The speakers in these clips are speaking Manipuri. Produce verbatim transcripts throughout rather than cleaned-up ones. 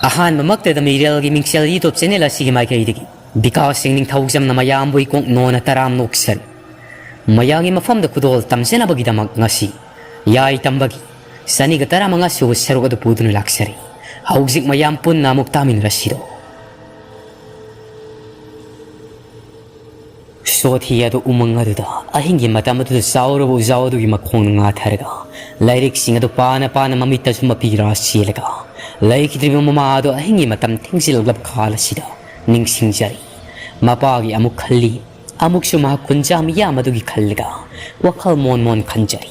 ꯑꯍꯥꯟꯕꯃꯛꯇꯗ ꯃꯤꯔꯦꯜꯒꯤ ꯃꯤꯡꯁꯦꯜ YouTube channel ꯑꯁꯤꯒꯤ ꯃꯥꯏꯀꯩꯗꯒꯤ ꯕꯤꯀꯥꯁ ꯁꯤꯡ ꯅꯤꯡꯊꯧꯖꯝꯅ ꯃꯌꯥꯝꯕꯨ ꯏꯀꯣꯛ ꯅꯣꯟꯅ ꯇꯔꯥꯝ ꯅꯣꯛꯆꯔꯤ꯫ ꯃꯌꯥꯝꯒꯤ ꯃꯐꯝꯗ ꯈꯨꯗꯣꯜ ꯇꯝꯖꯅꯕꯒꯤꯗꯃꯛ ꯉꯁꯤ ꯌꯥꯏ ꯇꯝꯕꯒꯤ ꯆꯅꯤꯒ ꯇꯔꯥꯃꯉꯥ ꯁꯨꯕ ꯁꯔꯨꯛ ꯑꯗꯨ ꯄꯨꯗꯨꯅ ꯂꯥꯛꯆꯔꯤ꯫ ꯍꯧꯖꯤꯛ ꯃꯌꯥꯝ ꯄꯨꯟꯅ ꯑꯃꯨꯛ ꯇꯥꯃꯤꯟꯅꯔꯁꯤꯔꯣ꯫ ꯁꯣꯊꯤ ꯑꯗꯨ ꯎꯃꯪ ꯑꯗꯨꯗ ꯑꯍꯤꯡꯒꯤ ꯃꯇꯝ ꯑꯗꯨꯗ ꯆꯥꯎꯔꯕ ꯎꯖꯥꯎ ꯑꯗꯨꯒꯤ ꯃꯈꯣꯡꯅ ꯉꯥꯊꯔꯒ, ꯂꯥꯏꯔꯤꯛꯁꯤꯡ ꯑꯗꯨ ꯄꯥꯅ ꯄꯥꯅ ꯃꯃꯤꯠꯇꯁꯨ ꯃꯄꯤ ꯔꯥ ꯆꯦꯜꯂꯒ, ꯂꯩꯈꯤꯗ꯭ꯔꯤꯕ ꯃꯃꯥ ꯑꯗꯨ ꯑꯍꯤꯡꯒꯤ ꯃꯇꯝ ꯊꯦꯡꯖꯤꯜꯂꯛꯂꯕ ꯀꯥꯜ ꯑꯁꯤꯗ ꯅꯤꯡꯁꯤꯡꯖꯔꯤ꯫ ꯃꯄꯥꯒꯤ ꯑꯃꯨꯛ ꯈꯜꯂꯤ, ꯑꯃꯨꯛꯁꯨ ꯃꯍꯥꯛ ꯈꯨꯟꯖꯥ ꯃꯤꯌꯥꯝ ꯑꯗꯨꯒꯤ ꯈꯜꯂꯒ ꯋꯥꯈꯜ ꯃꯣꯟ ꯃꯣꯟ ꯈꯟꯖꯔꯤ꯫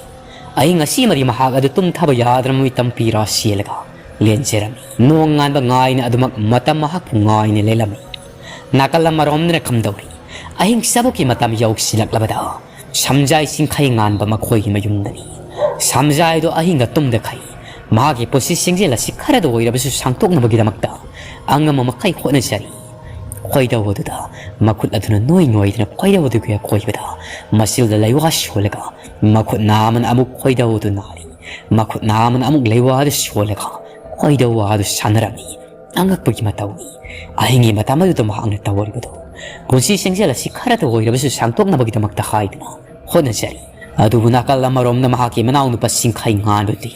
ꯑꯍꯤꯡ ꯑꯁꯤꯃꯗꯤ ꯃꯍꯥꯛ ꯑꯗꯨ ꯇꯨꯝꯊꯕ ꯌꯥꯗ꯭ꯔꯕ ꯃꯤꯇꯝ ꯄꯤꯔꯥ ꯆꯦꯜꯂꯒ ꯂꯦꯟꯖꯔꯝꯃꯤ꯫ ꯅꯣꯡꯉꯥꯟꯕ ꯉꯥꯏꯅ ꯑꯗꯨꯃꯛ ꯃꯇꯝ ꯃꯍꯥꯛꯄꯨ ꯉꯥꯏꯅ ꯂꯩꯂꯝꯃꯤ꯫ ꯅꯥꯀꯜ ꯑꯃꯔꯣꯝꯗꯅ ꯀꯝꯗꯧꯔꯤ? ꯑꯍꯤꯡ ꯆꯕꯨꯛꯀꯤ ꯃꯇꯝ ꯌꯧꯁꯤꯜꯂꯛꯂꯕꯗ ꯁꯝꯖꯥꯏ ꯆꯤꯡꯈꯩ ꯉꯥꯟꯕ ꯃꯈꯣꯏꯒꯤ ꯃꯌꯨꯝꯗꯅꯤ꯫ ꯁꯝꯖꯥꯏꯗꯣ ꯑꯍꯤꯡꯗ ꯇꯨꯝꯗꯈꯩ ꯃꯍꯥꯛꯀꯤ ꯄꯨꯟꯁꯤ ꯆꯦꯡꯖꯦꯜ ꯑꯁꯤ ꯈꯔꯗ ꯑꯣꯏꯔꯕꯁꯨ ꯁꯥꯡꯇꯣꯛꯅꯕꯒꯤꯗꯃꯛꯇ ꯑꯉꯝꯕ ꯃꯈꯩ ꯍꯣꯠꯅꯖꯔꯤ꯫ ꯈꯣꯏꯗꯧ ꯑꯗꯨꯗ ꯃꯈꯨꯠ ꯑꯗꯨꯅ ꯅꯣꯏ ꯅꯣꯏꯗꯅ ꯈꯣꯏꯗꯧ ꯑꯗꯨꯒꯤ ꯑꯀꯣꯏꯕꯗ ꯃꯆꯤꯜꯗ ꯂꯩꯋꯥ ꯁꯣꯜꯂꯒ, ꯃꯈꯨꯠ ꯅꯥ ꯑꯃꯅ ꯑꯃꯨꯛ ꯈꯣꯏꯗꯧ ꯑꯗꯨ ꯅꯥꯔꯤ, ꯃꯈꯨꯠ ꯅꯥ ꯑꯃꯅ ꯑꯃꯨꯛ ꯂꯩꯋꯥ ꯑꯗꯨ ꯁꯣꯜꯂꯒ ꯈꯣꯏꯗꯧ ꯑꯗꯨ ꯁꯥꯟꯅꯔꯝꯃꯤ꯫ ꯑꯉꯛꯄꯒꯤ ꯃꯇꯧꯅꯤ꯫ ꯑꯍꯤꯡꯒꯤ ꯃꯇꯝ ꯑꯗꯨꯗ ꯃꯍꯥꯛꯅ ꯇꯧꯔꯤꯕꯗꯨ꯫ ꯄꯨꯟꯁꯤ ꯆꯦꯡꯖꯦꯜ ꯑꯁꯤ ꯈꯔꯇ ꯑꯣꯏꯔꯕꯁꯨ ꯁꯥꯡꯗꯣꯛꯅꯕꯒꯤꯗꯃꯛꯇ ꯍꯥꯏꯗꯨꯅ ꯍꯣꯠꯅꯖꯔꯤ꯫ ꯑꯗꯨꯕꯨ ꯅꯥꯀꯜ ꯑꯃꯔꯣꯝꯗ ꯃꯍꯥꯛꯀꯤ ꯃꯅꯥꯎꯅꯨꯄꯥ ꯆꯤꯡꯈꯩ ꯉꯥꯟꯕꯗꯤ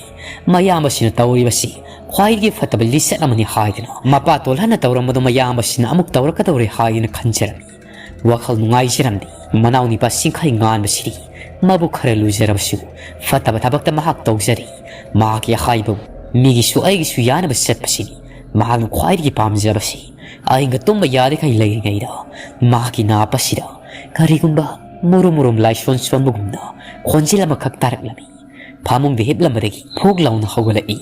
ꯃꯌꯥꯝꯕꯁꯤꯅ ꯇꯧꯔꯤꯕꯁꯤ ꯈ꯭ꯋꯥꯏꯗꯒꯤ ꯐꯠꯇꯕ ꯂꯤꯆꯠ ꯑꯃꯅꯤ ꯍꯥꯏꯗꯨꯅ, ꯃꯄꯥ ꯇꯣꯜꯍꯟꯅ ꯇꯧꯔꯝꯕꯗꯨ ꯃꯌꯥꯝꯕꯁꯤꯅ ꯑꯃꯨꯛ ꯇꯧꯔꯛꯀꯗꯧꯔꯦ ꯍꯥꯏꯗꯨꯅ ꯈꯟꯖꯔꯝꯃꯤ꯫ ꯋꯥꯈꯜ ꯅꯨꯡꯉꯥꯏꯖꯔꯝꯗꯦ꯫ ꯃꯅꯥꯎꯅꯨꯄꯥ ꯆꯤꯡꯈꯩ ꯉꯥꯟꯕꯁꯤꯗꯤ ꯃꯕꯨꯛ ꯈꯔ ꯂꯨꯖꯔꯕꯁꯨ ꯐꯠꯇꯕ ꯊꯕꯛꯇ ꯃꯍꯥꯛ ꯇꯧꯖꯔꯤ꯫ ꯃꯍꯥꯛꯀꯤ ꯑꯍꯥꯏꯕꯕꯨ ꯃꯤꯒꯤꯁꯨ ꯑꯩꯒꯤꯁꯨ ꯌꯥꯅꯕ ꯆꯠꯄꯁꯤꯅꯤ ꯃꯍꯥꯛꯅ ꯈ꯭ꯋꯥꯏꯗꯒꯤ ꯄꯥꯝꯖꯕꯁꯤ꯫ ꯑꯍꯤꯡꯒ ꯇꯨꯝꯕ ꯌꯥꯗꯈꯩ ꯂꯩꯔꯤꯉꯩꯗ ꯃꯍꯥꯛꯀꯤ ꯅꯥꯞ ꯑꯁꯤꯗ ꯀꯔꯤꯒꯨꯝꯕ ꯃꯨꯔꯨꯝ ꯃꯨꯔꯨꯝ ꯂꯥꯏꯁꯣꯟ ꯁꯣꯟꯕꯒꯨꯝꯅ ꯈꯣꯟꯖꯦꯜ ꯑꯃꯈꯛ ꯇꯥꯔꯛꯂꯝꯃꯤ꯫ ꯐꯃꯨꯡꯗ ꯍꯤꯞꯂꯝꯕꯗꯒꯤ ꯐꯨꯛ ꯂꯥꯎꯅ ꯍꯧꯒꯠꯂꯛꯏ꯫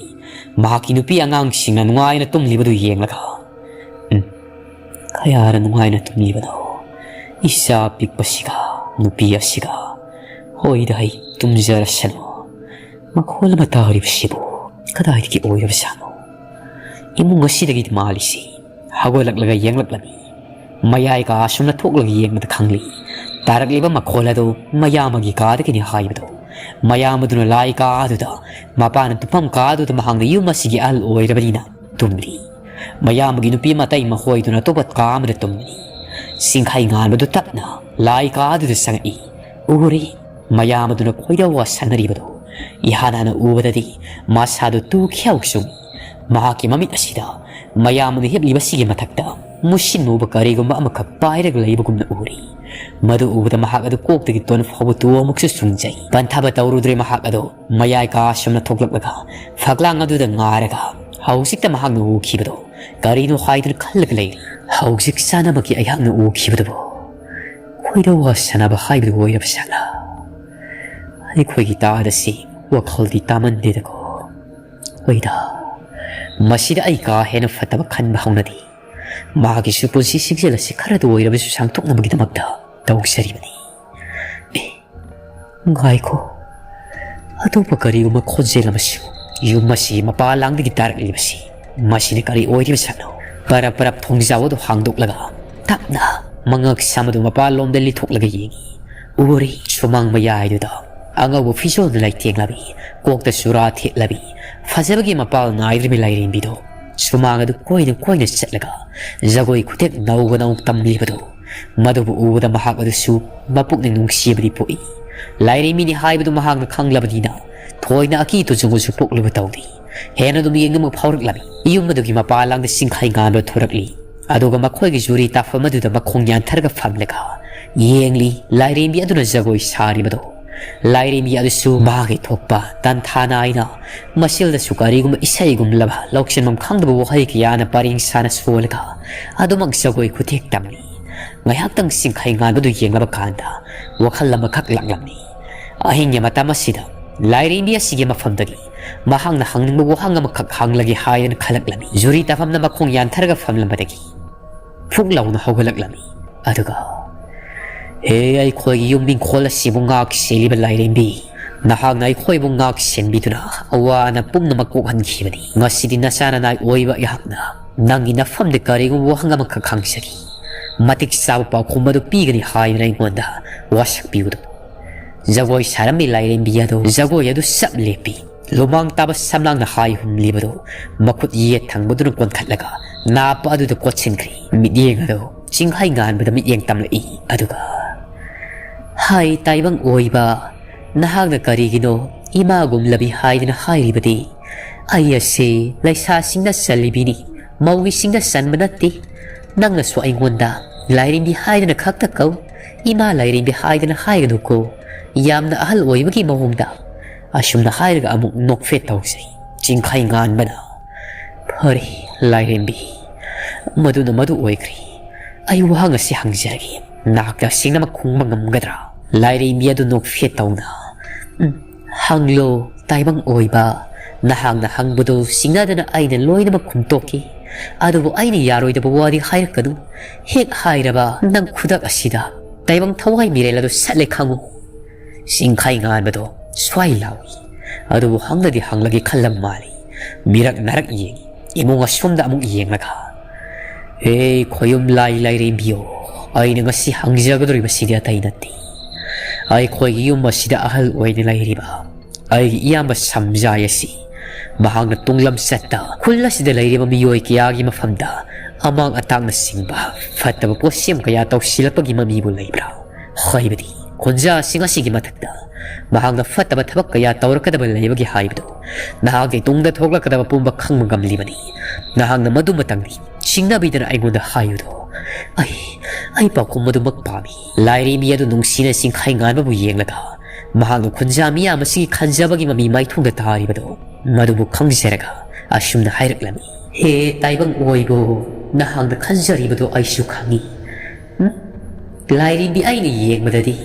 ꯃꯍꯥꯛꯀꯤ ꯅꯨꯄꯤ ꯑꯉꯥꯡꯁꯤꯡꯅ ꯅꯨꯡꯉꯥꯏꯅ ꯇꯨꯝꯂꯤꯕꯗꯨ ꯌꯦꯡꯂꯒ, "ꯎꯝ, ꯀꯌꯥꯔ ꯅꯨꯡꯉꯥꯏꯅ ꯇꯨꯝꯂꯤꯕꯅꯣ, ꯏꯆꯥ ꯄꯤꯛꯄꯁꯤꯒ ꯅꯨꯄꯤ ꯑꯁꯤꯒ꯫ ꯍꯣꯏꯗ, ꯑꯩ ꯇꯨꯝꯖꯔꯁꯅꯨ꯫ ꯃꯈꯣꯜ ꯑꯃ ꯇꯥꯔꯤꯕꯁꯤꯕꯨ ꯀꯗꯥꯏꯗꯒꯤ ꯑꯣꯏꯔꯕꯖꯥꯠꯅꯣ? ꯏꯃꯨꯡ ꯑꯁꯤꯗꯒꯤꯗꯤ ꯃꯥꯜꯂꯤꯁꯤ꯫" ꯍꯧꯒꯠꯂꯛꯂꯒ ꯌꯦꯡꯂꯛꯂꯝꯃꯤ꯫ ꯃꯌꯥꯏ ꯀꯥ ꯑꯁꯣꯝꯗ ꯊꯣꯛꯂꯒ ꯌꯦꯡꯕꯗ ꯈꯪꯂꯤ꯫ ꯇꯥꯔꯛꯂꯤꯕ ꯃꯈꯣꯜ ꯑꯗꯨ ꯃꯌꯥꯝꯕꯒꯤ ꯀꯥꯗꯒꯤꯅꯤ ꯍꯥꯏꯕꯗꯨ꯫ ꯃꯌꯥꯝꯕꯗꯨꯅ ꯂꯥꯏ ꯀꯥ ꯑꯗꯨꯗ, ꯃꯄꯥꯅ ꯇꯨꯝꯐꯝ ꯀꯥ ꯑꯗꯨꯗ ꯃꯍꯥꯛꯅ ꯌꯨꯝ ꯑꯁꯤꯒꯤ ꯑꯍꯜ ꯑꯣꯏꯔꯕꯅꯤꯅ ꯇꯨꯝꯂꯤ꯫ ꯃꯌꯥꯝꯕꯒꯤ ꯅꯨꯄꯤ ꯑꯃ ꯑꯇꯩ ꯃꯈꯣꯏꯗꯨꯅ ꯑꯇꯣꯞꯄ ꯀꯥ ꯑꯃꯗ ꯇꯨꯝꯂꯤ꯫ ꯁꯤꯡꯈꯩ ꯉꯥꯟꯕꯗꯨ ꯇꯞꯅ ꯂꯥꯏ ꯀꯥ ꯑꯗꯨꯗ ꯆꯪꯉꯛꯏ꯫ ꯎꯔꯤ, ꯃꯌꯥꯝ ꯑꯗꯨꯅ ꯈꯣꯏꯗꯧ ꯋꯥꯁꯟꯅꯔꯤꯕꯗꯨ꯫ ꯏꯍꯥꯟ ꯍꯥꯟꯅ ꯎꯕꯗꯗꯤ ꯃꯁꯥꯗꯨ ꯇꯨ ꯈ꯭ꯌꯥꯎ ꯆꯨꯡꯏ꯫ ꯃꯍꯥꯛꯀꯤ ꯃꯃꯤꯠ ꯑꯁꯤꯗ ꯃꯌꯥꯝ ꯑꯗꯨ ꯍꯤꯞꯂꯤꯕꯁꯤꯒꯤ ꯃꯊꯛꯇ ꯃꯨꯁꯤꯟ ꯃꯨꯕ ꯀꯔꯤꯒꯨꯝꯕ ꯑꯃꯈꯛ ꯄꯥꯏꯔꯒ ꯂꯩꯕꯒꯨꯝꯅ ꯎꯔꯤ꯫ ꯃꯗꯨ ꯎꯕꯗ ꯃꯍꯥꯛ ꯑꯗꯨ ꯀꯣꯛꯇꯒꯤ ꯇꯣꯟ ꯐꯥꯎꯕ ꯇꯨ ꯑꯃꯨꯛꯁꯨ ꯆꯨꯡꯖꯩ꯫ ꯄꯟꯊꯕ ꯇꯧꯔꯨꯗ꯭ꯔꯦ ꯃꯍꯥꯛ ꯑꯗꯨ꯫ ꯃꯌꯥꯏ ꯀꯥ ꯑꯁꯨꯝꯅ ꯊꯣꯛꯂꯛꯂꯒ ꯐꯛꯂꯥꯡ ꯑꯗꯨꯗ ꯉꯥꯏꯔꯒ ꯍꯧꯖꯤꯛꯇ ꯃꯍꯥꯛꯅ ꯎꯈꯤꯕꯗꯣ ꯀꯔꯤꯅꯣ ꯍꯥꯏꯗꯨꯅ ꯈꯜꯂꯒ ꯂꯩꯔꯤ꯫ ꯍꯧꯖꯤꯛ ꯆꯥꯅꯃꯛꯀꯤ ꯑꯩꯍꯥꯛꯅ ꯎꯈꯤꯕꯗꯨꯕꯨ ꯈꯣꯏꯗꯧ ꯋꯥꯁꯟꯅꯕ ꯍꯥꯏꯕꯗꯨ ꯑꯣꯏꯔꯕ ꯖꯥꯠꯂꯥ? ꯑꯩꯈꯣꯏꯒꯤ ꯇꯥꯗ ꯁꯤ ꯋꯥꯈꯜꯗꯤ ꯇꯥꯃꯟꯗꯦꯗꯀꯣ꯫ ꯍꯣꯏꯗ, ꯃꯁꯤꯗ ꯑꯩ ꯀꯥ ꯍꯦꯟꯅ ꯐꯠꯇꯕ ꯈꯟꯕ ꯍꯧꯅꯗꯦ꯫ ꯃꯍꯥꯛꯀꯤꯁꯨ ꯄꯨꯟꯁꯤ ꯁꯤꯡꯖꯦꯜ ꯑꯁꯤ ꯈꯔꯗ ꯑꯣꯏꯔꯕꯁꯨ ꯁꯥꯡꯗꯣꯛꯅꯕꯒꯤꯗꯃꯛꯇ ꯇꯧꯖꯔꯤꯕꯅꯤ꯫ ꯑꯦ, ꯉꯥꯏꯈꯣ꯫ ꯑꯇꯣꯞꯄ ꯀꯔꯤꯒꯨꯝꯕ ꯈꯣꯟꯖꯦꯜ ꯑꯃꯁꯨ ꯌꯨꯝ ꯑꯁꯤꯒꯤ ꯃꯄꯥ ꯂꯥꯡꯗꯒꯤ ꯇꯥꯔꯛꯂꯤꯕꯁꯤ, ꯃꯁꯤꯅ ꯀꯔꯤ ꯑꯣꯏꯔꯤꯕ ꯁꯛꯅꯣ? ꯄꯔꯞ ꯄꯔꯞ ꯊꯣꯡꯖꯥꯎ ꯑꯗꯨ ꯍꯥꯡꯗꯣꯛꯂꯒ ꯇꯞꯅ ꯃꯉꯛ ꯁꯝ ꯑꯗꯨ ꯃꯄꯥꯟꯂꯣꯝꯗ ꯂꯤꯊꯣꯛꯂꯒ ꯌꯦꯡꯏ꯫ ꯎꯔꯤ, ꯁꯨꯃꯥꯡ ꯃꯌꯥꯏꯗꯨꯗ ꯑꯉꯧꯕ ꯐꯤꯖꯣꯜꯅ ꯂꯩꯇꯦꯡꯂꯕꯤ, ꯀꯣꯛꯇ ꯆꯨꯔꯥ ꯊꯦꯠꯂꯕꯤ, ꯐꯖꯕꯒꯤ ꯃꯄꯥꯜ ꯅꯥꯏꯗ꯭ꯔꯕꯤ ꯂꯥꯏꯔꯦꯝꯕꯤꯗꯣ ꯁꯨꯃꯥꯡ ꯑꯗꯨ ꯀꯣꯏꯅ ꯀꯣꯏꯅ ꯆꯠꯂꯒ ꯖꯒꯣꯏ ꯈꯨꯊꯦꯛ ꯅꯧꯕ ꯅꯧ ꯇꯝꯂꯤꯕꯗꯨ, ꯃꯗꯨꯕꯨ ꯎꯕꯗ ꯃꯍꯥꯛ ꯑꯗꯨꯁꯨ ꯃꯄꯨꯛꯅꯤꯡ ꯅꯨꯡꯁꯤꯕꯗꯤ ꯄꯣꯛꯏ꯫ ꯂꯥꯏꯔꯦꯝꯕꯤꯅꯤ ꯍꯥꯏꯕꯗꯨ ꯃꯍꯥꯛꯅ ꯈꯪꯂꯕꯅꯤꯅ ꯊꯣꯏꯅ ꯑꯀꯤ ꯇꯨꯖꯨꯡꯕꯁꯨ ꯄꯣꯛꯂꯨꯕ ꯇꯧꯗꯦ꯫ ꯍꯦꯟꯅ ꯑꯗꯨꯝ ꯌꯦꯡꯅꯤꯡꯕ ꯐꯥꯎꯔꯛꯂꯝꯃꯤ꯫ ꯌꯨꯝ ꯑꯗꯨꯒꯤ ꯃꯄꯥ ꯂꯥꯡꯗ ꯁꯤꯡꯈꯩ ꯉꯥꯟꯕ ꯊꯣꯔꯛꯂꯤ꯫ ꯑꯗꯨꯒ ꯃꯈꯣꯏꯒꯤ ꯖꯨꯔꯤ ꯇꯥꯐꯝ ꯑꯗꯨꯗ ꯃꯈꯣꯡ ꯌꯥꯟꯊꯔꯒ ꯐꯝꯂꯒ ꯌꯦꯡꯂꯤ ꯂꯥꯏꯔꯦꯝꯕꯤ ꯑꯗꯨꯅ ꯖꯒꯣꯏ ꯁꯥꯔꯤꯕꯗꯣ꯫ ꯂꯥꯏꯔꯦꯝꯕꯤ ꯑꯗꯨꯁꯨ ꯃꯥꯒꯤ ꯊꯣꯛꯄ ꯇꯟꯊꯥ ꯅꯥꯏꯅ ꯃꯁꯤꯜꯗꯁꯨ ꯀꯔꯤꯒꯨꯝꯕ ꯏꯁꯩꯒꯨꯝꯂꯕ ꯂꯧꯁꯤꯟꯐꯝ ꯈꯪꯗꯕ ꯋꯥꯍꯩ ꯀꯌꯥꯅ ꯄꯔꯦꯡ ꯁꯥꯅ ꯁꯣꯜꯂꯒ ꯑꯗꯨꯃꯛ ꯖꯒꯣꯏ ꯈꯨꯊꯦꯛ ꯇꯝꯂꯤ꯫ ꯉꯥꯏꯍꯥꯛꯇꯪ ꯁꯤꯡꯈꯩ ꯉꯥꯟꯕꯗꯨ ꯌꯦꯡꯂꯕ ꯀꯥꯟꯗ ꯋꯥꯈꯜ ꯑꯃꯈꯛ ꯂꯥꯛꯂꯝꯃꯤ꯫ ꯑꯍꯤꯡꯒꯤ ꯃꯇꯝ ꯑꯁꯤꯗ ꯂꯥꯏꯔꯦꯝꯕꯤ ꯑꯁꯤꯒꯤ ꯃꯐꯝꯗꯒꯤ ꯃꯍꯥꯛꯅ ꯍꯪꯅꯤꯡꯕ ꯋꯥꯍꯪ ꯑꯃꯈꯛ ꯍꯪꯂꯒꯦ ꯍꯥꯏꯅ ꯈꯜꯂꯛꯂꯝꯃꯤ꯫ ꯖꯨꯔꯤ ꯇꯥꯐꯝꯗ ꯃꯈꯣꯡ ꯌꯥꯟꯊꯔꯒ ꯐꯝꯂꯝꯕꯗꯒꯤ ꯐꯨꯛ ꯂꯥꯎꯅ ꯍꯧꯒꯠꯂꯛꯂꯝꯃꯤ꯫ ꯑꯗꯨꯒ, "ꯍꯦ, ꯑꯩꯈꯣꯏꯒꯤ ꯌꯨꯝ ꯏꯪꯈꯣꯜ ꯑꯁꯤꯕꯨ ꯉꯥꯛ ꯁꯦꯜꯂꯤꯕ ꯂꯥꯏꯔꯦꯝꯕꯤ, ꯅꯍꯥꯛꯅ ꯑꯩꯈꯣꯏꯕꯨ ꯉꯥꯛ ꯁꯦꯟꯕꯤꯗꯨꯅ ꯑꯋꯥ ꯑꯅꯥ ꯄꯨꯝꯅꯃꯛ ꯀꯣꯛꯍꯟꯈꯤꯕꯅꯤ꯫ ꯉꯁꯤꯗꯤ ꯅꯆꯥ ꯅꯅꯥꯏ ꯑꯣꯏꯕ ꯑꯩꯍꯥꯛꯅ ꯅꯪꯒꯤ ꯅꯐꯝꯗ ꯀꯔꯤꯒꯨꯝꯕ ꯋꯥꯍꯪ ꯑꯃꯈꯛ ꯍꯪꯖꯒꯦ꯫ ꯃꯇꯤꯛ ꯆꯥꯕ ꯄꯥꯎꯈꯨꯝ ꯑꯗꯨ ꯄꯤꯒꯅꯤ ꯍꯥꯏꯗꯨꯅ ꯑꯩꯉꯣꯟꯗ ꯋꯥꯁꯛꯄꯤꯌꯨ꯫" ꯖꯒꯣꯏ ꯁꯥꯔꯝꯃꯤ ꯂꯥꯏꯔꯦꯝꯕꯤ ꯑꯗꯨ ꯖꯒꯣꯏ ꯑꯗꯨ ꯆꯞ ꯂꯦꯞꯄꯤ꯫ ꯂꯨꯃꯥꯡ ꯇꯥꯕ ꯁꯝꯂꯥꯡꯅ ꯍꯥꯏ ꯍꯨꯝꯂꯤꯕꯗꯨ ꯃꯈꯨꯠ ꯌꯦꯠ ꯊꯪꯕꯗꯨꯅ ꯀꯣꯟꯈꯠꯂꯒ ꯅꯥꯞꯄ ꯑꯗꯨꯗ ꯀꯣꯠꯁꯤꯟꯈ꯭ꯔꯦ꯫ ꯃꯤꯠꯌꯦꯡ ꯑꯗꯨ ꯆꯤꯡꯈꯩ ꯉꯥꯟꯕꯗ ꯃꯤꯠꯌꯦꯡ ꯇꯝꯂꯛꯏ꯫ ꯑꯗꯨꯒ, "ꯍꯥꯏ ꯇꯥꯏꯕꯪ ꯑꯣꯏꯕ, ꯅꯍꯥꯛꯅ ꯀꯔꯤꯒꯤꯅꯣ ꯏꯃꯥꯒꯨꯝꯂꯕꯤ ꯍꯥꯏꯗꯅ ꯍꯥꯏꯔꯤꯕꯗꯤ? ꯑꯩ ꯑꯁꯤ ꯂꯩꯁꯥꯁꯤꯡꯅ ꯆꯜꯂꯤꯕꯤꯅꯤ, ꯃꯧꯒꯤꯁꯤꯡꯅ ꯆꯟꯕ ꯅꯠꯇꯦ꯫ ꯅꯪꯅꯁꯨ ꯑꯩꯉꯣꯟꯗ ꯂꯥꯏꯔꯦꯝꯕꯤ ꯍꯥꯏꯗꯅ ꯈꯛꯇ ꯀꯧ, ꯏꯃꯥ ꯂꯥꯏꯔꯦꯝꯕꯤ ꯍꯥꯏꯗꯅ ꯍꯥꯏꯒꯅꯨꯀꯣ, ꯌꯥꯝꯅ ꯑꯍꯜ ꯑꯣꯏꯕꯒꯤ ꯃꯑꯣꯡꯗ"꯫ ꯑꯁꯨꯝꯅ ꯍꯥꯏꯔꯒ ꯑꯃꯨꯛ ꯅꯣꯛꯐꯦꯠ ꯇꯧꯖꯩ ꯆꯤꯡꯈꯩ ꯉꯥꯟꯕꯅ꯫ "ꯐꯔꯦ ꯂꯥꯏꯔꯦꯝꯕꯤ, ꯃꯗꯨꯅ ꯃꯗꯨ ꯑꯣꯏꯈ꯭ꯔꯦ꯫ ꯑꯩ ꯋꯥꯍꯪ ꯑꯁꯤ ꯍꯪꯖꯔꯒꯦ, ꯅꯍꯥꯛꯅ ꯁꯦꯡꯅꯃꯛ ꯈꯨꯝꯕ ꯉꯝꯒꯗ꯭ꯔꯥ?" ꯂꯥꯏꯔꯦꯝꯕꯤ ꯑꯗꯨ ꯅꯣꯛꯐꯦꯠ ꯇꯧꯅ, "ꯎꯝ, ꯍꯪꯂꯣ ꯇꯥꯏꯕꯪ ꯑꯣꯏꯕ, ꯅꯍꯥꯛꯅ ꯍꯪꯕꯗꯨ ꯁꯤꯡꯅꯗꯅ ꯑꯩꯅ ꯂꯣꯏꯅꯃꯛ ꯈꯨꯝꯇꯣꯛꯀꯦ꯫ ꯑꯗꯨꯕꯨ ꯑꯩꯅ ꯌꯥꯔꯣꯏꯗꯕ ꯋꯥꯗꯤ ꯍꯥꯏꯔꯛꯀꯅꯨ꯫ ꯍꯦꯛ ꯍꯥꯏꯔꯕ ꯅꯪ ꯈꯨꯗꯛ ꯑꯁꯤꯗ ꯇꯥꯏꯕꯪ ꯊꯋꯥꯏ ꯃꯤꯔꯦꯜ ꯑꯗꯨ ꯁꯠꯂꯦ ꯈꯪꯉꯨ"꯫ ꯆꯤꯡꯈꯩ ꯉꯥꯟꯕꯗꯣ ꯁ꯭ꯋꯥꯏ ꯂꯥꯎꯏ꯫ ꯑꯗꯨꯕꯨ ꯍꯪꯅꯗꯤ ꯍꯪꯂꯒꯦ ꯈꯜꯂꯝ ꯃꯥꯜꯂꯤ꯫ ꯃꯤꯔꯛ ꯅꯥꯔꯛ ꯌꯦꯡꯏ꯫ ꯏꯃꯨꯡ ꯑꯁꯣꯝꯗ ꯑꯃꯨꯛ ꯌꯦꯡꯂꯒ, "ꯍꯦ ꯈꯣꯌꯨꯝ ꯂꯥꯏ ꯂꯥꯏꯔꯦꯝꯕꯤꯌꯣ, ꯑꯩꯅ ꯉꯁꯤ ꯍꯪꯖꯒꯗꯧꯔꯤꯕꯁꯤꯗꯤ ꯑꯇꯩ ꯅꯠꯇꯦ꯫ ꯑꯩꯈꯣꯏꯒꯤ ꯌꯨꯝ ꯑꯁꯤꯗ ꯑꯍꯜ ꯑꯣꯏꯅ ꯂꯩꯔꯤꯕ ꯑꯩꯒꯤ ꯏꯌꯥꯝꯕ ꯁꯝꯖꯥꯏ ꯑꯁꯤ ꯃꯍꯥꯛꯅ ꯇꯨꯡꯂꯝꯆꯠꯇ ꯈꯨꯜ ꯑꯁꯤꯗ ꯂꯩꯔꯤꯕ ꯃꯤꯑꯣꯏ ꯀꯌꯥꯒꯤ ꯃꯐꯝꯗ ꯑꯃꯥꯡ ꯑꯇꯥꯛꯅꯆꯤꯡꯕ ꯐꯠꯇꯕ ꯄꯣꯠꯁꯦꯝ ꯀꯌꯥ ꯇꯧꯁꯤꯜꯂꯛꯄꯒꯤ ꯃꯃꯤꯕꯨ ꯂꯩꯕ꯭ꯔꯥ? ꯍꯥꯏꯕꯗꯤ ꯈꯨꯟꯖꯥꯁꯤꯡ ꯑꯁꯤꯒꯤ ꯃꯊꯛꯇ ꯃꯍꯥꯛꯅ ꯐꯠꯇꯕ ꯊꯕꯛ ꯀꯌꯥ ꯇꯧꯔꯛꯀꯗꯕ ꯂꯩꯕꯒꯤ ꯍꯥꯏꯕꯗꯨ ꯅꯍꯥꯛꯀꯤ ꯇꯨꯡꯗ ꯊꯣꯛꯂꯛꯀꯗꯕ ꯄꯨꯝꯕ ꯈꯪꯕ ꯉꯝꯂꯤꯕꯅꯤ꯫ ꯅꯍꯥꯛꯅ ꯃꯗꯨꯃꯇꯪꯗꯤ ꯆꯤꯡꯅꯕꯤꯗꯅ ꯑꯩꯉꯣꯟꯗ ꯍꯥꯏꯌꯨꯗꯣ꯫ ꯑꯩ, ꯑꯩ ꯄꯥꯎꯈꯨꯝ ꯑꯗꯨꯃꯛ ꯄꯥꯝꯃꯤ"꯫ ꯂꯥꯏꯔꯦꯝꯕꯤ ꯑꯗꯨ ꯅꯨꯡꯁꯤꯅ ꯆꯤꯡꯈꯩ ꯉꯥꯟꯕꯕꯨ ꯌꯦꯡꯂꯒ ꯃꯍꯥꯛꯅ ꯈꯨꯟꯖꯥ ꯃꯤꯌꯥꯝ ꯑꯁꯤꯒꯤ ꯈꯟꯖꯕꯒꯤ ꯃꯃꯤ ꯃꯥꯏꯊꯣꯡꯗ ꯇꯥꯔꯤꯕꯗꯨ ꯃꯗꯨꯕꯨ ꯈꯪꯖꯔꯒ ꯑꯁꯨꯝꯅ ꯍꯥꯏꯔꯛꯂꯝꯃꯤ꯫ "ꯍꯦ ꯇꯥꯏꯕꯪ ꯑꯣꯏꯕꯨ, ꯅꯍꯥꯛꯅ ꯈꯟꯖꯔꯤꯕꯗꯨ ꯑꯩꯁꯨ ꯈꯪꯏ꯫ ꯎꯝ? ꯂꯥꯏꯔꯦꯝꯕꯤ, ꯑꯩꯅ ꯌꯦꯡꯕꯗꯗꯤ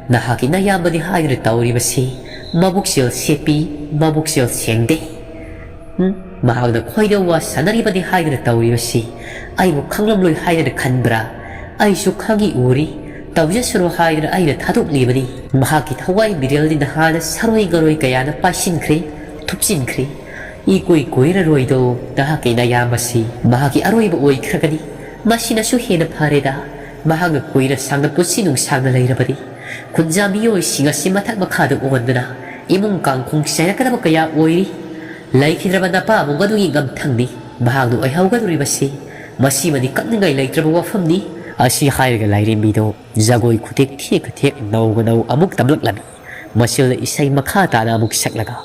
ꯅꯍꯥꯛꯀꯤ ꯅꯌꯥꯝꯕꯅꯤ ꯍꯥꯏꯗꯨꯅ ꯇꯧꯔꯤꯕꯁꯤ ꯃꯕꯨꯛꯆꯦꯜ ꯁꯦꯞꯄꯤ, ꯃꯕꯨꯛꯆꯦꯜ ꯁꯦꯡꯗꯦ꯫ ꯎꯝ? ꯃꯍꯥꯛꯅ ꯈꯣꯏꯗ ꯋꯥ ꯁꯥꯟꯅꯔꯤꯕꯅꯤ ꯍꯥꯏꯗꯨꯅ ꯇꯧꯔꯤꯕꯁꯤ ꯑꯩꯕꯨ ꯈꯪꯂꯝꯂꯣꯏ ꯍꯥꯏꯗꯅ ꯈꯟꯕ꯭ꯔꯥ? ꯑꯩꯁꯨ ꯈꯪꯏ ꯎꯔꯤ, ꯇꯧꯖꯁꯅꯨ ꯍꯥꯏꯗꯨꯅ ꯑꯩꯅ ꯊꯥꯗꯣꯛꯂꯤꯕꯅꯤ꯫ ꯃꯍꯥꯛꯀꯤ ꯊꯋꯥꯏ ꯃꯤꯔꯦꯜꯗꯤ ꯅꯍꯥꯟꯅ ꯁꯔꯣꯏ ꯉꯔꯣꯏ ꯀꯌꯥꯅ ꯄꯥꯏꯁꯤꯟꯈ꯭ꯔꯦ, ꯊꯨꯞꯆꯤꯟꯈ꯭ꯔꯦ꯫ ꯏꯀꯨꯏ ꯀꯨꯏꯔꯔꯣꯏꯗꯣ ꯅꯍꯥꯛꯀꯤ ꯅꯌꯥꯝꯕꯁꯤ ꯃꯍꯥꯛꯀꯤ ꯑꯔꯣꯏꯕ ꯑꯣꯏꯈ꯭ꯔꯒꯅꯤ꯫ ꯃꯁꯤꯅꯁꯨ ꯍꯦꯟꯅ ꯐꯔꯦꯗ, ꯃꯍꯥꯛꯅ ꯀꯨꯏꯅ ꯁꯥꯡꯅ ꯄꯨꯟꯁꯤ ꯅꯨꯡꯁꯥꯡꯅ ꯂꯩꯔꯕꯗꯤ ꯈꯨꯟꯖꯥ ꯃꯤꯑꯣꯏꯁꯤꯡ ꯑꯁꯤ ꯃꯊꯛ ꯃꯈꯥꯗ ꯑꯣꯟꯗꯅ ꯏꯃꯨꯡ ꯀꯥꯡꯈꯣꯡ ꯆꯥꯏꯔꯛꯀꯗꯕ ꯀꯌꯥ ꯑꯣꯏꯔꯤ꯫ ꯂꯩꯈꯤꯗ꯭ꯔꯕ ꯅꯄꯥꯕꯨꯡ ꯑꯗꯨꯒꯤ ꯉꯝꯊꯪꯅꯤ꯫ ꯃꯍꯥꯛꯅ ꯑꯣꯏꯍꯧꯒꯗꯧꯔꯤꯕꯁꯤ ꯃꯁꯤꯃꯗꯤ ꯀꯛꯅꯤꯡꯉꯥꯏ ꯂꯩꯇ꯭ꯔꯕ ꯋꯥꯐꯝꯅꯤ꯫ ꯑꯁꯤ ꯍꯥꯏꯔꯒ ꯂꯥꯏꯔꯦꯝꯕꯤꯗꯣ ꯖꯒꯣꯏ ꯈꯨꯊꯦꯛ ꯊꯦꯛ ꯈꯨꯊꯦꯛ ꯅꯧꯅ ꯅꯧ ꯑꯃꯨꯛ ꯇꯝꯂꯛꯂꯝꯃꯤ꯫ ꯃꯁꯤꯗ ꯏꯁꯩ ꯃꯈꯥ ꯇꯥꯅ ꯑꯃꯨꯛ ꯁꯛꯂꯒ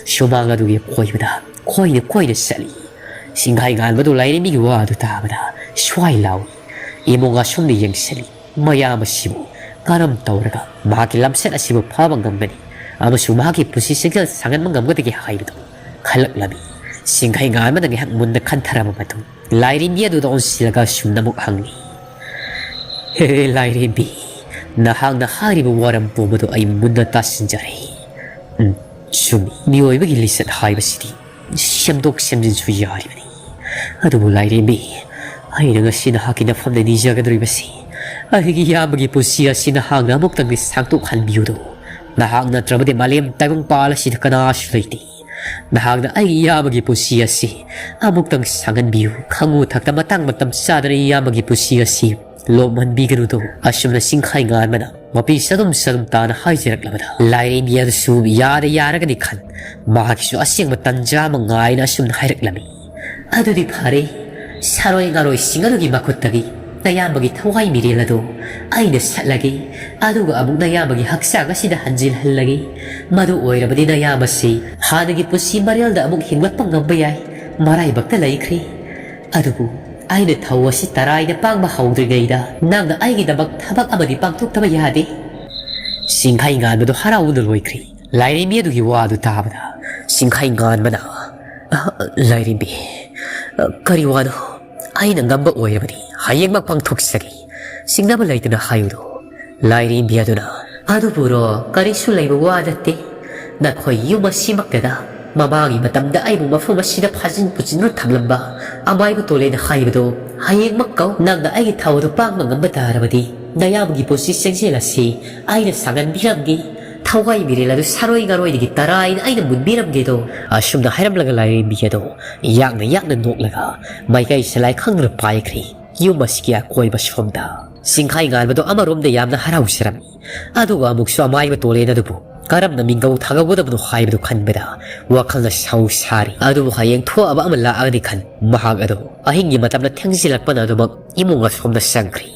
ꯁꯨꯃꯥꯡ ꯑꯗꯨꯒꯤ ꯀꯣꯏꯕꯗ ꯀꯣꯏꯅ ꯀꯣꯏꯅ ꯆꯠꯂꯤ꯫ ꯁꯤꯡꯈꯥꯏ ꯉꯥꯟꯕꯗꯨ ꯂꯥꯏꯔꯦꯝꯕꯤꯒꯤ ꯋꯥ ꯑꯗꯨ ꯇꯥꯕꯗ ꯁ꯭ꯋꯥꯏ ꯂꯥꯎꯏ꯫ ꯏꯃꯨꯡ ꯑꯁꯨꯝꯅ ꯌꯦꯡꯁꯤꯜꯂꯤ꯫ ꯃꯌꯥꯝ ꯑꯁꯤꯕꯨ ꯀꯔꯝ ꯇꯧꯔꯒ ꯃꯍꯥꯛꯀꯤ ꯂꯝꯆꯠ ꯑꯁꯤꯕꯨ ꯐꯕ ꯉꯝꯒꯅꯤ ꯑꯃꯁꯨꯡ ꯃꯍꯥꯛꯀꯤ ꯄꯨꯟꯁꯤ ꯆꯦꯡꯖꯦꯜ ꯁꯥꯡꯍꯟꯕ ꯉꯝꯒꯗꯒꯦ ꯍꯥꯏꯕꯗꯨ ꯈꯜꯂꯛꯂꯝꯃꯤ꯫ ꯁꯤꯡꯈꯩ ꯉꯥꯟꯕꯅ ꯉꯥꯏꯍꯥꯛ ꯃꯨꯟꯅ ꯈꯟꯊꯔꯕ ꯃꯇꯨꯡ ꯂꯥꯏꯔꯦꯝꯕꯤ ꯑꯗꯨꯗ ꯑꯣꯟꯁꯤꯜꯂꯒ ꯑꯁꯨꯝꯅ ꯑꯃꯨꯛ ꯍꯪꯉꯤ, "ꯍꯦ ꯂꯥꯏꯔꯦꯝꯕꯤ, ꯅꯍꯥꯛꯅ ꯍꯥꯏꯔꯤꯕ ꯋꯥꯔꯝ ꯄꯨꯝꯕꯗꯨ ꯑꯩ ꯃꯨꯟꯅ ꯇꯥꯁꯤꯟꯖꯔꯦ꯫ ꯎꯝ, ꯆꯨꯝꯃꯤ, ꯃꯤꯑꯣꯏꯕꯒꯤ ꯂꯤꯆꯠ ꯍꯥꯏꯕꯁꯤꯗꯤ ꯁꯦꯝꯗꯣꯛ ꯁꯦꯝꯖꯤꯟꯁꯨ ꯌꯥꯔꯤꯕꯅꯤ꯫ ꯑꯗꯨꯕꯨ ꯂꯥꯏꯔꯦꯝꯕꯤ, ꯑꯩꯅ ꯉꯁꯤ ꯅꯍꯥꯛꯀꯤ ꯅꯐꯝꯗ ꯅꯤꯖꯒꯗꯧꯔꯤꯕꯁꯤ ꯑꯩꯒꯤ ꯏꯌꯥꯝꯕꯒꯤ ꯄꯨꯟꯁꯤ ꯑꯁꯤ ꯅꯍꯥꯛꯅ ꯑꯃꯨꯛꯇꯪꯗꯤ ꯁꯥꯡꯗꯣꯛꯍꯟꯕꯤꯌꯨꯗꯣ꯫ ꯅꯍꯥꯛ ꯅꯠꯇ꯭ꯔꯕꯗꯤ ꯃꯥꯂꯦꯝ ꯇꯥꯏꯕꯪꯄꯥꯜ ꯑꯁꯤꯗ ꯀꯅꯥꯁꯨ ꯂꯩꯇꯦ꯫ ꯅꯍꯥꯛꯅ ꯑꯩꯒꯤ ꯏꯌꯥꯝꯕꯒꯤ ꯄꯨꯟꯁꯤ ꯑꯁꯤ ꯑꯃꯨꯛꯇꯪ ꯁꯥꯡꯍꯟꯕꯤꯌꯨ꯫ ꯈꯪꯉꯨ ꯊꯛꯇ ꯃꯇꯥꯡ ꯃꯇꯝ ꯆꯥꯗꯅ ꯏꯌꯥꯝꯕꯒꯤ ꯄꯨꯟꯁꯤ ꯑꯁꯤ ꯂꯣꯞꯍꯟꯕꯤꯒꯅꯨꯗꯣ꯫" ꯑꯁꯨꯝꯅ ꯁꯤꯡꯈꯥꯏ ꯉꯥꯟꯕꯅ ꯃꯄꯤ ꯆꯗꯨꯝ ꯆꯗꯨꯝ ꯇꯥꯅ ꯍꯥꯏꯖꯔꯛꯂꯕꯗ ꯂꯥꯏꯔꯦꯝꯕꯤ ꯑꯗꯨꯁꯨ ꯌꯥꯗ ꯌꯥꯔꯒꯅꯤ ꯈꯟ ꯃꯍꯥꯛꯀꯤꯁꯨ ꯑꯁꯦꯡꯕ ꯇꯟꯖꯥ ꯑꯃ ꯉꯥꯏꯅ ꯑꯁꯨꯝꯅ ꯍꯥꯏꯔꯛꯂꯝꯃꯤ, "ꯑꯗꯨꯗꯤ ꯐꯔꯦ, ꯁꯥꯔꯣꯏ ꯉꯥꯔꯣꯏꯁꯤꯡ ꯑꯗꯨꯒꯤ ꯃꯈꯨꯠꯇꯒꯤ ꯅꯌꯥꯝꯕꯒꯤ ꯊꯋꯥꯏ ꯃꯤꯔꯦꯜ ꯑꯗꯨ ꯑꯩꯅ ꯁꯠꯂꯒꯦ, ꯑꯗꯨꯒ ꯑꯃꯨꯛ ꯅꯌꯥꯝꯕꯒꯤ ꯍꯛꯆꯥꯡ ꯑꯁꯤꯗ ꯍꯟꯖꯤꯜꯍꯜꯂꯒꯦ꯫ ꯃꯗꯨ ꯑꯣꯏꯔꯕꯗꯤ ꯅꯌꯥꯝꯕꯁꯤ ꯍꯥꯟꯅꯒꯤ ꯄꯨꯟꯁꯤ ꯃꯔꯦꯜꯗ ꯑꯃꯨꯛ ꯍꯤꯡꯂꯛꯄ ꯉꯝꯕ ꯌꯥꯏ꯫ ꯃꯔꯥꯏꯕꯛꯇ ꯂꯩꯈ꯭ꯔꯦ꯫ ꯑꯗꯨꯕꯨ ꯑꯩꯅ ꯊꯧ ꯑꯁꯤ ꯇꯔꯥꯏꯅ ꯄꯥꯡꯕ ꯍꯧꯗ꯭ꯔꯤꯉꯩꯗ ꯅꯪꯅ ꯑꯩꯒꯤꯗꯃꯛ ꯊꯕꯛ ꯑꯃꯗꯤ ꯄꯥꯡꯊꯣꯛꯇꯕ ꯌꯥꯗꯦ꯫" ꯁꯤꯡꯈꯩ ꯉꯥꯟꯕꯗꯨ ꯍꯔꯥꯎꯅ ꯂꯣꯏꯈ꯭ꯔꯦ꯫ ꯂꯥꯏꯔꯦꯝꯕꯤ ꯑꯗꯨꯒꯤ ꯋꯥ ꯑꯗꯨ ꯇꯥꯕꯗ ꯁꯤꯡꯈꯩ ꯉꯥꯟꯕꯅ, "ꯑ, ꯂꯥꯏꯔꯦꯝꯕꯤ, ꯑ, ꯀꯔꯤ ꯋꯥꯅꯣ? ꯑꯩꯅ ꯉꯝꯕ ꯑꯣꯏꯔꯕꯗꯤ ꯍꯌꯦꯡꯃꯛ ꯄꯥꯡꯊꯣꯛꯆꯒꯦ꯫ ꯆꯤꯡꯅꯕ ꯂꯩꯇꯅ ꯍꯥꯏꯌꯨꯗꯣ꯫" ꯂꯥꯏꯔꯦꯝꯕꯤ ꯑꯗꯨꯅ, "ꯑꯗꯨꯕꯨꯔꯣ, ꯀꯔꯤꯁꯨ ꯂꯩꯕ ꯋꯥ ꯅꯠꯇꯦ꯫ ꯅꯈꯣꯏ ꯌꯨꯝ ꯑꯁꯤꯃꯛꯇꯗ ꯃꯃꯥꯡꯒꯤ ꯃꯇꯝꯗ ꯑꯩꯕꯨ ꯃꯐꯝ ꯑꯁꯤꯗ ꯐꯥꯖꯤꯟ ꯄꯨꯖꯤꯟꯗꯨꯅ ꯊꯝꯂꯝꯕ ꯑꯃꯥꯏꯕ ꯇꯣꯂꯦꯅ ꯍꯥꯏꯕꯗꯣ ꯍꯌꯦꯡꯃꯛ ꯀꯧ꯫ ꯅꯪꯅ ꯑꯩꯒꯤ ꯊꯧ ꯑꯗꯨ ꯄꯥꯡꯕ ꯉꯝꯕ ꯇꯥꯔꯕꯗꯤ ꯅꯌꯥꯝꯕꯒꯤ ꯄꯨꯟꯁꯤ ꯆꯦꯡꯖꯦꯜ ꯑꯁꯤ ꯑꯩꯅ ꯁꯥꯡꯍꯟꯕꯤꯔꯝꯒꯦ꯫ ꯊꯋꯥꯏ ꯃꯤꯔꯦꯜ ꯑꯗꯨ ꯁꯥꯔꯣꯏ ꯉꯥꯔꯣꯏꯗꯒꯤ ꯇꯔꯥꯏꯅ ꯑꯩꯅ ꯃꯨꯟꯕꯤꯔꯝꯒꯦꯗꯣ꯫" ꯑꯁꯨꯝꯅ ꯍꯥꯏꯔꯝꯂꯒ ꯂꯥꯏꯔꯦꯝꯕꯤ ꯑꯗꯣ ꯌꯥꯡꯅ ꯌꯥꯡꯅ ꯅꯣꯛꯂꯒ ꯃꯥꯏꯀꯩ ꯁꯂꯥꯏ ꯈꯪꯗꯅ ꯄꯥꯏꯈ꯭ꯔꯦ ꯌꯨꯝ ꯑꯁꯤꯒꯤ ꯑꯀꯣꯏꯕ ꯁꯣꯝꯗ꯫ ꯁꯤꯡꯈꯥꯏ ꯉꯥꯟꯕꯗꯣ ꯑꯃꯔꯣꯝꯗ ꯌꯥꯝꯅ ꯍꯔꯥꯎꯖꯔꯝꯃꯤ꯫ ꯑꯗꯨꯒ ꯑꯃꯨꯛꯁꯨ ꯑꯃꯥꯏꯕ ꯇꯣꯂꯦꯟ ꯑꯗꯨꯕꯨ ꯀꯔꯝꯅ ꯃꯤꯡꯒꯧ ꯊꯥꯒꯧꯒꯗꯕꯅꯣ ꯍꯥꯏꯕꯗꯨ ꯈꯟꯕꯗ ꯋꯥꯈꯜꯅ ꯁꯧ ꯁꯥꯔꯤ꯫ ꯑꯗꯨꯕꯨ ꯍꯌꯦꯡ ꯊꯣꯛꯑꯕ ꯑꯃ ꯂꯥꯛꯑꯒꯗꯤ ꯈꯟ ꯃꯍꯥꯛ ꯑꯗꯨ ꯑꯍꯤꯡꯒꯤ ꯃꯇꯝꯗ ꯊꯦꯡꯖꯤꯜꯂꯛꯄꯅ ꯑꯗꯨꯃꯛ ꯏꯃꯨꯡ ꯑꯁꯣꯝꯗ ꯆꯪꯈ꯭ꯔꯤ꯫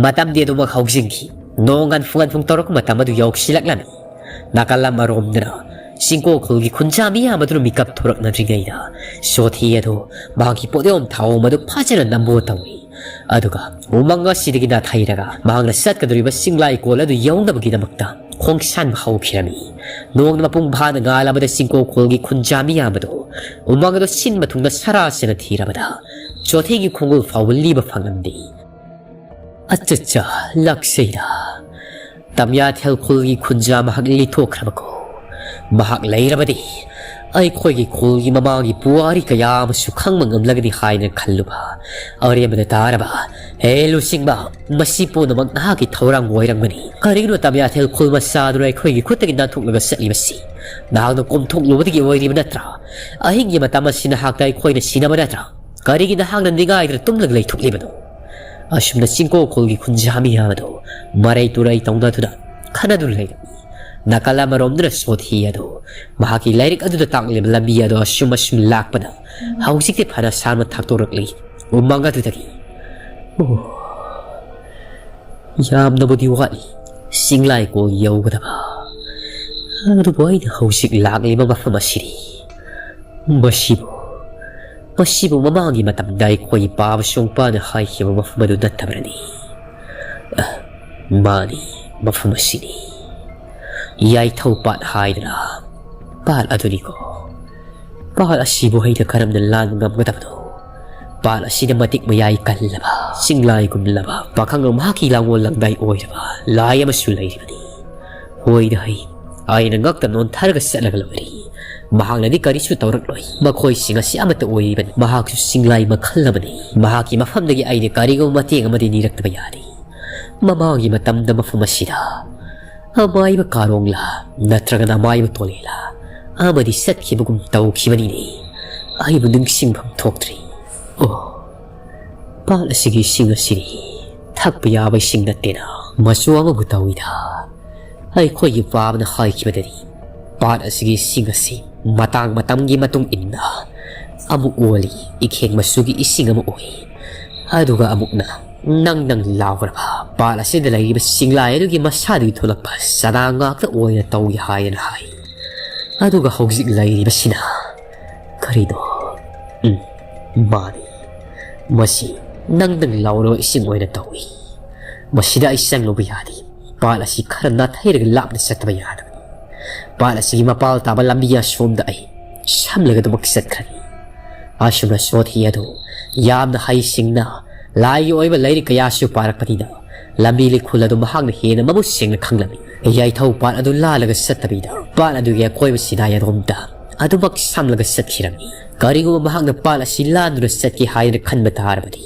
ꯃꯇꯝꯗꯤ ꯑꯗꯨꯃꯛ ꯍꯧꯖꯤꯟꯈꯤ꯫ ꯅꯣꯡ ꯉꯟꯐꯨ ꯉꯟꯐꯨꯡ ꯇꯧꯔꯛꯄ ꯃꯇꯝ ꯑꯗꯨ ꯌꯧꯁꯤꯜꯂꯛꯂꯝꯃꯤ꯫ ꯅꯥꯀꯜ ꯑꯃꯔꯣꯝꯗꯅ ꯆꯤꯡꯀꯣꯛ ꯈꯨꯜꯒꯤ ꯈꯨꯟꯖꯥ ꯃꯤꯌꯥꯝ ꯑꯗꯨꯅ ꯃꯤꯀꯞ ꯊꯣꯔꯛꯅꯗ꯭ꯔꯤꯉꯩꯗ ꯁꯣꯊꯤ ꯑꯗꯨ ꯃꯍꯥꯛꯀꯤ ꯄꯣꯠꯌꯣꯝ ꯊꯥꯎ ꯑꯗꯨ ꯐꯖꯅ ꯅꯝꯕꯣ ꯇꯧꯏ꯫ ꯑꯗꯨꯒ ꯎꯃꯪ ꯑꯁꯤꯗꯒꯤ ꯅꯥꯊꯩꯔꯒ ꯃꯍꯥꯛꯅ ꯆꯠꯀꯗꯧꯔꯤꯕ ꯆꯤꯡꯂꯥꯏ ꯀꯣꯜ ꯑꯗꯨ ꯌꯧꯅꯕꯒꯤꯗꯃꯛꯇ ꯈꯣꯡꯁꯥꯟꯕ ꯍꯧꯈꯤꯔꯝꯃꯤ꯫ ꯅꯣꯡꯅ ꯃꯄꯨꯡ ꯐꯥꯅ ꯉꯥꯜꯂꯕꯗ ꯆꯤꯡꯀꯣꯛ ꯈꯨꯜꯒꯤ ꯈꯨꯟꯖꯥ ꯃꯤꯌꯥꯝ ꯑꯗꯨ ꯎꯃꯪ ꯑꯗꯨ ꯁꯤꯟꯕ ꯊꯨꯡꯅ ꯁꯔꯥ ꯁꯦꯟꯅ ꯊꯤꯔꯕꯗ ꯆꯣꯊꯤꯒꯤ ꯈꯣꯡꯒꯨꯜ ꯐꯥꯎꯕ ꯂꯤꯕ ꯐꯪꯂꯝꯗꯦ꯫ ꯑꯆꯠꯆꯥ, ꯂꯥꯛꯆꯩꯗ꯫ ꯇꯝꯌꯥꯊꯦꯜ ꯈꯨꯜꯒꯤ ꯈꯨꯟꯖꯥ ꯃꯍꯥꯛ ꯂꯤꯊꯣꯛꯈ꯭ꯔꯕꯀꯣ꯫ ꯃꯍꯥꯛ ꯂꯩꯔꯕꯗꯤ ꯑꯩꯈꯣꯏꯒꯤ ꯈꯨꯜꯒꯤ ꯃꯃꯥꯒꯤ ꯄꯨꯋꯥꯔꯤ ꯀꯌꯥ ꯑꯃꯁꯨ ꯈꯪꯕ ꯉꯝꯂꯒꯅꯤ ꯍꯥꯏꯅ ꯈꯜꯂꯨꯕ꯫ ꯑꯔꯦꯝꯕꯗ ꯇꯥꯔꯕ, ꯍꯦ ꯂꯨꯆꯤꯡꯕ, ꯃꯁꯤ ꯄꯨꯝꯅꯃꯛ ꯅꯍꯥꯛꯀꯤ ꯊꯧꯔꯥꯡ ꯑꯣꯏꯔꯝꯒꯅꯤ꯫ ꯀꯔꯤꯒꯤꯅꯣ ꯇꯝꯌꯥꯊꯦꯜ ꯈꯨꯜ ꯃꯆꯥꯗꯨꯅ ꯑꯩꯈꯣꯏꯒꯤ ꯈꯨꯠꯇꯒꯤ ꯅꯥꯟꯊꯣꯛꯂꯒ ꯆꯠꯂꯤꯕꯁꯤ? ꯅꯍꯥꯛꯅ ꯀꯣꯝꯊꯣꯛꯂꯨꯕꯗꯒꯤ ꯑꯣꯏꯔꯤꯕ ꯅꯠꯇ꯭ꯔꯥ? ꯑꯍꯤꯡꯒꯤ ꯃꯇꯝ ꯑꯁꯤ ꯅꯍꯥꯛꯇ ꯑꯩꯈꯣꯏꯅ ꯁꯤꯟꯅꯕ ꯅꯠꯇ꯭ꯔꯥ? ꯀꯔꯤꯒꯤ ꯅꯍꯥꯛꯅ ꯅꯤꯡꯉꯥꯏꯗꯨꯅ ꯇꯨꯝꯂꯒ ꯂꯩꯊꯣꯛꯂꯤꯕꯅꯣ? ꯑꯁꯨꯝꯅ ꯆꯤꯡꯀꯣꯛ ꯈꯨꯜꯒꯤ ꯈꯨꯟꯖꯥ ꯃꯤꯌꯥꯝ ꯑꯗꯨ ꯃꯔꯩ ꯇꯨꯔꯩ ꯇꯧꯅꯗꯨꯅ ꯈꯟꯅꯗꯨꯅ ꯂꯩꯔꯝꯃꯤ꯫ ꯅꯥꯀꯜ ꯑꯃꯔꯣꯝꯗꯅ ꯁꯣꯊꯤ ꯑꯗꯨ ꯃꯍꯥꯛꯀꯤ ꯂꯥꯏꯔꯤꯛ ꯑꯗꯨꯗ ꯇꯥꯛꯂꯤꯕ ꯂꯝꯕꯤ ꯑꯗꯨ ꯑꯁꯨꯝ ꯑꯁꯨꯝ ꯂꯥꯛꯄꯗ ꯍꯧꯖꯤꯛꯇꯤ ꯐꯅ ꯁꯥꯡꯅ ꯊꯥꯛꯇꯣꯔꯛꯂꯤ꯫ ꯎꯃꯪ ꯑꯗꯨꯗꯒꯤ, "ꯑꯣ, ꯌꯥꯝꯅꯕꯨꯗꯤ ꯋꯥꯠꯂꯤ ꯆꯤꯡꯂꯥꯏꯀꯣꯜ ꯌꯧꯒꯗꯕ꯫ ꯑꯗꯨꯕꯨ ꯑꯩꯅ ꯍꯧꯖꯤꯛ ꯂꯥꯛꯂꯤꯕ ꯃꯐꯝ ꯑꯁꯤꯗꯤ ꯃꯁꯤꯕꯨ, ꯃꯁꯤꯕꯨ ꯃꯃꯥꯡꯒꯤ ꯃꯇꯝꯗ ꯑꯩꯈꯣꯏ ꯏꯄꯥ ꯑꯃꯁꯨꯡ ꯏꯄꯥꯅ ꯍꯥꯏꯈꯤꯕ ꯃꯐꯝ ꯑꯗꯨ ꯅꯠꯇꯕ꯭ꯔꯅꯤ?" "ꯑ, ꯃꯥꯅꯤ, ꯃꯐꯝ ꯑꯁꯤꯅꯤ꯫ ꯌꯥꯏꯊꯧ ꯄꯥꯠ ꯍꯥꯏꯗꯅ ꯄꯥꯠ ꯑꯗꯨꯅꯤꯀꯣ꯫ ꯄꯥꯠ ꯑꯁꯤꯕꯨ ꯑꯩꯅ ꯀꯔꯝꯅ ꯂꯥꯟꯕ ꯉꯝꯒꯗꯕꯅꯣ? ꯄꯥꯠ ꯑꯁꯤꯗ ꯃꯇꯤꯛ ꯃꯌꯥꯏ ꯀꯜꯂꯕ, ꯆꯤꯡꯂꯥꯏꯒꯨꯝꯂꯕ ꯄꯥꯈꯪ ꯃꯍꯥꯛꯀꯤ ꯂꯥꯡꯒꯣꯜ ꯂꯥꯡꯗꯥꯏ ꯑꯣꯏꯔꯕ ꯂꯥꯏ ꯑꯃꯁꯨ ꯂꯩꯔꯤꯕꯅꯤ꯫ ꯍꯣꯏꯗ ꯍꯩ, ꯑꯩꯅ ꯉꯛꯇ ꯅꯣꯟꯊꯔꯒ ꯆꯠꯂꯒ ꯂꯣꯏꯔꯦ꯫ ꯃꯍꯥꯛꯅꯗꯤ ꯀꯔꯤꯁꯨ ꯇꯧꯔꯛꯂꯣꯏ꯫ ꯃꯈꯣꯏꯁꯤꯡ ꯑꯁꯤ ꯑꯃꯠꯇ ꯑꯣꯏꯔꯤꯕꯅꯤ꯫ ꯃꯍꯥꯛꯁꯨ ꯆꯤꯡꯂꯥꯏ ꯃꯈꯜ ꯑꯃꯅꯤ꯫ ꯃꯍꯥꯛꯀꯤ ꯃꯐꯝꯗꯒꯤ ꯑꯩꯅ ꯀꯔꯤꯒꯨꯝꯕ ꯃꯇꯦꯡ ꯑꯃꯗꯤ ꯅꯤꯔꯛꯇꯕ ꯌꯥꯗꯦ꯫ ꯃꯃꯥꯡꯒꯤ ꯃꯇꯝꯗ ꯃꯐꯝ ꯑꯁꯤꯗ ꯑꯃꯥꯏꯕ ꯀꯥꯔꯣꯡꯂꯥ ꯅꯠꯇ꯭ꯔꯒꯅ ꯑꯃꯥꯏꯕ ꯇꯣꯂꯦꯂꯥ ꯑꯃꯗꯤ ꯆꯠꯈꯤꯕꯒꯨꯝ ꯇꯧꯈꯤꯕꯅꯤꯅꯦ꯫ ꯑꯩꯕꯨ ꯅꯤꯡꯁꯤꯡꯐꯝ ꯊꯣꯛꯇ꯭ꯔꯤ꯫ ꯑꯣ, ꯄꯥꯠ ꯑꯁꯤꯒꯤ ꯏꯁꯤꯡ ꯑꯁꯤꯅꯤ ꯊꯛꯄ ꯌꯥꯕ ꯏꯁꯤꯡ ꯅꯠꯇꯦꯅ ꯃꯆꯨ ꯑꯃꯕꯨ ꯇꯧꯏꯗ꯫ ꯑꯩꯈꯣꯏꯒꯤ ꯄꯥꯕꯅ ꯍꯥꯏꯈꯤꯕꯗꯗꯤ ꯄꯥꯠ ꯑꯁꯤꯒꯤ ꯏꯁꯤꯡ ꯑꯁꯤ ꯃꯇꯥꯡ ꯃꯇꯝꯒꯤ ꯃꯇꯨꯡ ꯏꯟꯅ ꯑꯃꯨꯛ ꯑꯣꯜꯂꯤ, ꯏꯈꯦꯡ ꯃꯆꯨꯒꯤ ꯏꯁꯤꯡ ꯑꯃ ꯑꯣꯏ, ꯑꯗꯨꯒ ꯑꯃꯨꯛꯅ ꯅꯪ ꯅꯪ ꯂꯥꯎꯔꯕ ꯄꯥꯠ ꯑꯁꯤꯗ ꯂꯩꯔꯤꯕ ꯆꯤꯡꯂꯥꯏ ꯑꯗꯨꯒꯤ ꯃꯁꯥꯗꯒꯤ ꯊꯣꯛꯂꯛꯄ ꯆꯅꯥꯡ ꯉꯥꯛꯇ ꯑꯣꯏꯅ ꯇꯧꯏ ꯍꯥꯏꯗꯅ ꯍꯥꯏ꯫ ꯑꯗꯨꯒ ꯍꯧꯖꯤꯛ ꯂꯩꯔꯤꯕꯁꯤꯅ ꯀꯔꯤꯅꯣ? ꯎꯝ, ꯃꯥꯅꯤ, ꯃꯁꯤ ꯅꯪ ꯅꯪ ꯂꯥꯎꯔꯕ ꯏꯁꯤꯡ ꯑꯣꯏꯅ ꯇꯧꯏ꯫ ꯃꯁꯤꯗ ꯑꯩ ꯆꯪꯂꯨꯕ ꯌꯥꯗꯦ꯫ ꯄꯥꯠ ꯑꯁꯤ ꯈꯔ ꯅꯥꯊꯩꯔꯒ ꯂꯥꯞꯅ ꯆꯠꯇꯕ ꯌꯥꯗꯕꯅꯤ꯫ ꯄꯥꯠ ꯑꯁꯤꯒꯤ ꯃꯄꯥꯜ ꯇꯥꯕ ꯂꯝꯕꯤ ꯑꯁꯣꯝꯗ ꯑꯩ ꯁꯝꯂꯒ ꯑꯗꯨꯃꯛ ꯆꯠꯈ꯭ꯔꯅꯤ꯫ ꯑꯁꯨꯝꯅ ꯁꯣꯠ ꯍꯤ ꯑꯗꯨ ꯌꯥꯝꯅ ꯍꯩꯁꯤꯡꯅ ꯂꯥꯏꯒꯤ ꯑꯣꯏꯕ ꯂꯥꯏꯔꯤꯛ ꯀꯌꯥꯁꯨ ꯄꯥꯔꯛꯄꯅꯤꯅ ꯂꯝꯕꯤ ꯂꯩꯈꯣꯜ ꯑꯗꯨ ꯃꯍꯥꯛꯅ ꯍꯦꯟꯅ ꯃꯃꯨꯠ ꯁꯦꯡꯅ ꯈꯪꯂꯝꯃꯤ꯫ ꯌꯥꯏꯊꯧ ꯄꯥꯠ ꯑꯗꯨ ꯂꯥꯜꯂꯒ ꯆꯠꯇꯕꯤꯗ ꯄꯥꯠ ꯑꯗꯨꯒꯤ ꯑꯀꯣꯏꯕ ꯁꯤꯗꯥꯏ ꯑꯗꯣꯝꯗ ꯑꯗꯨꯃꯛ ꯁꯝꯂꯒ ꯆꯠꯈꯤꯔꯝꯃꯤ꯫ ꯀꯔꯤꯒꯨꯝꯕ ꯃꯍꯥꯛꯅ ꯄꯥꯠ ꯑꯁꯤ ꯂꯥꯟꯗꯨꯅ ꯆꯠꯀꯦ ꯍꯥꯏꯗꯅ ꯈꯟꯕ ꯇꯥꯔꯕꯗꯤ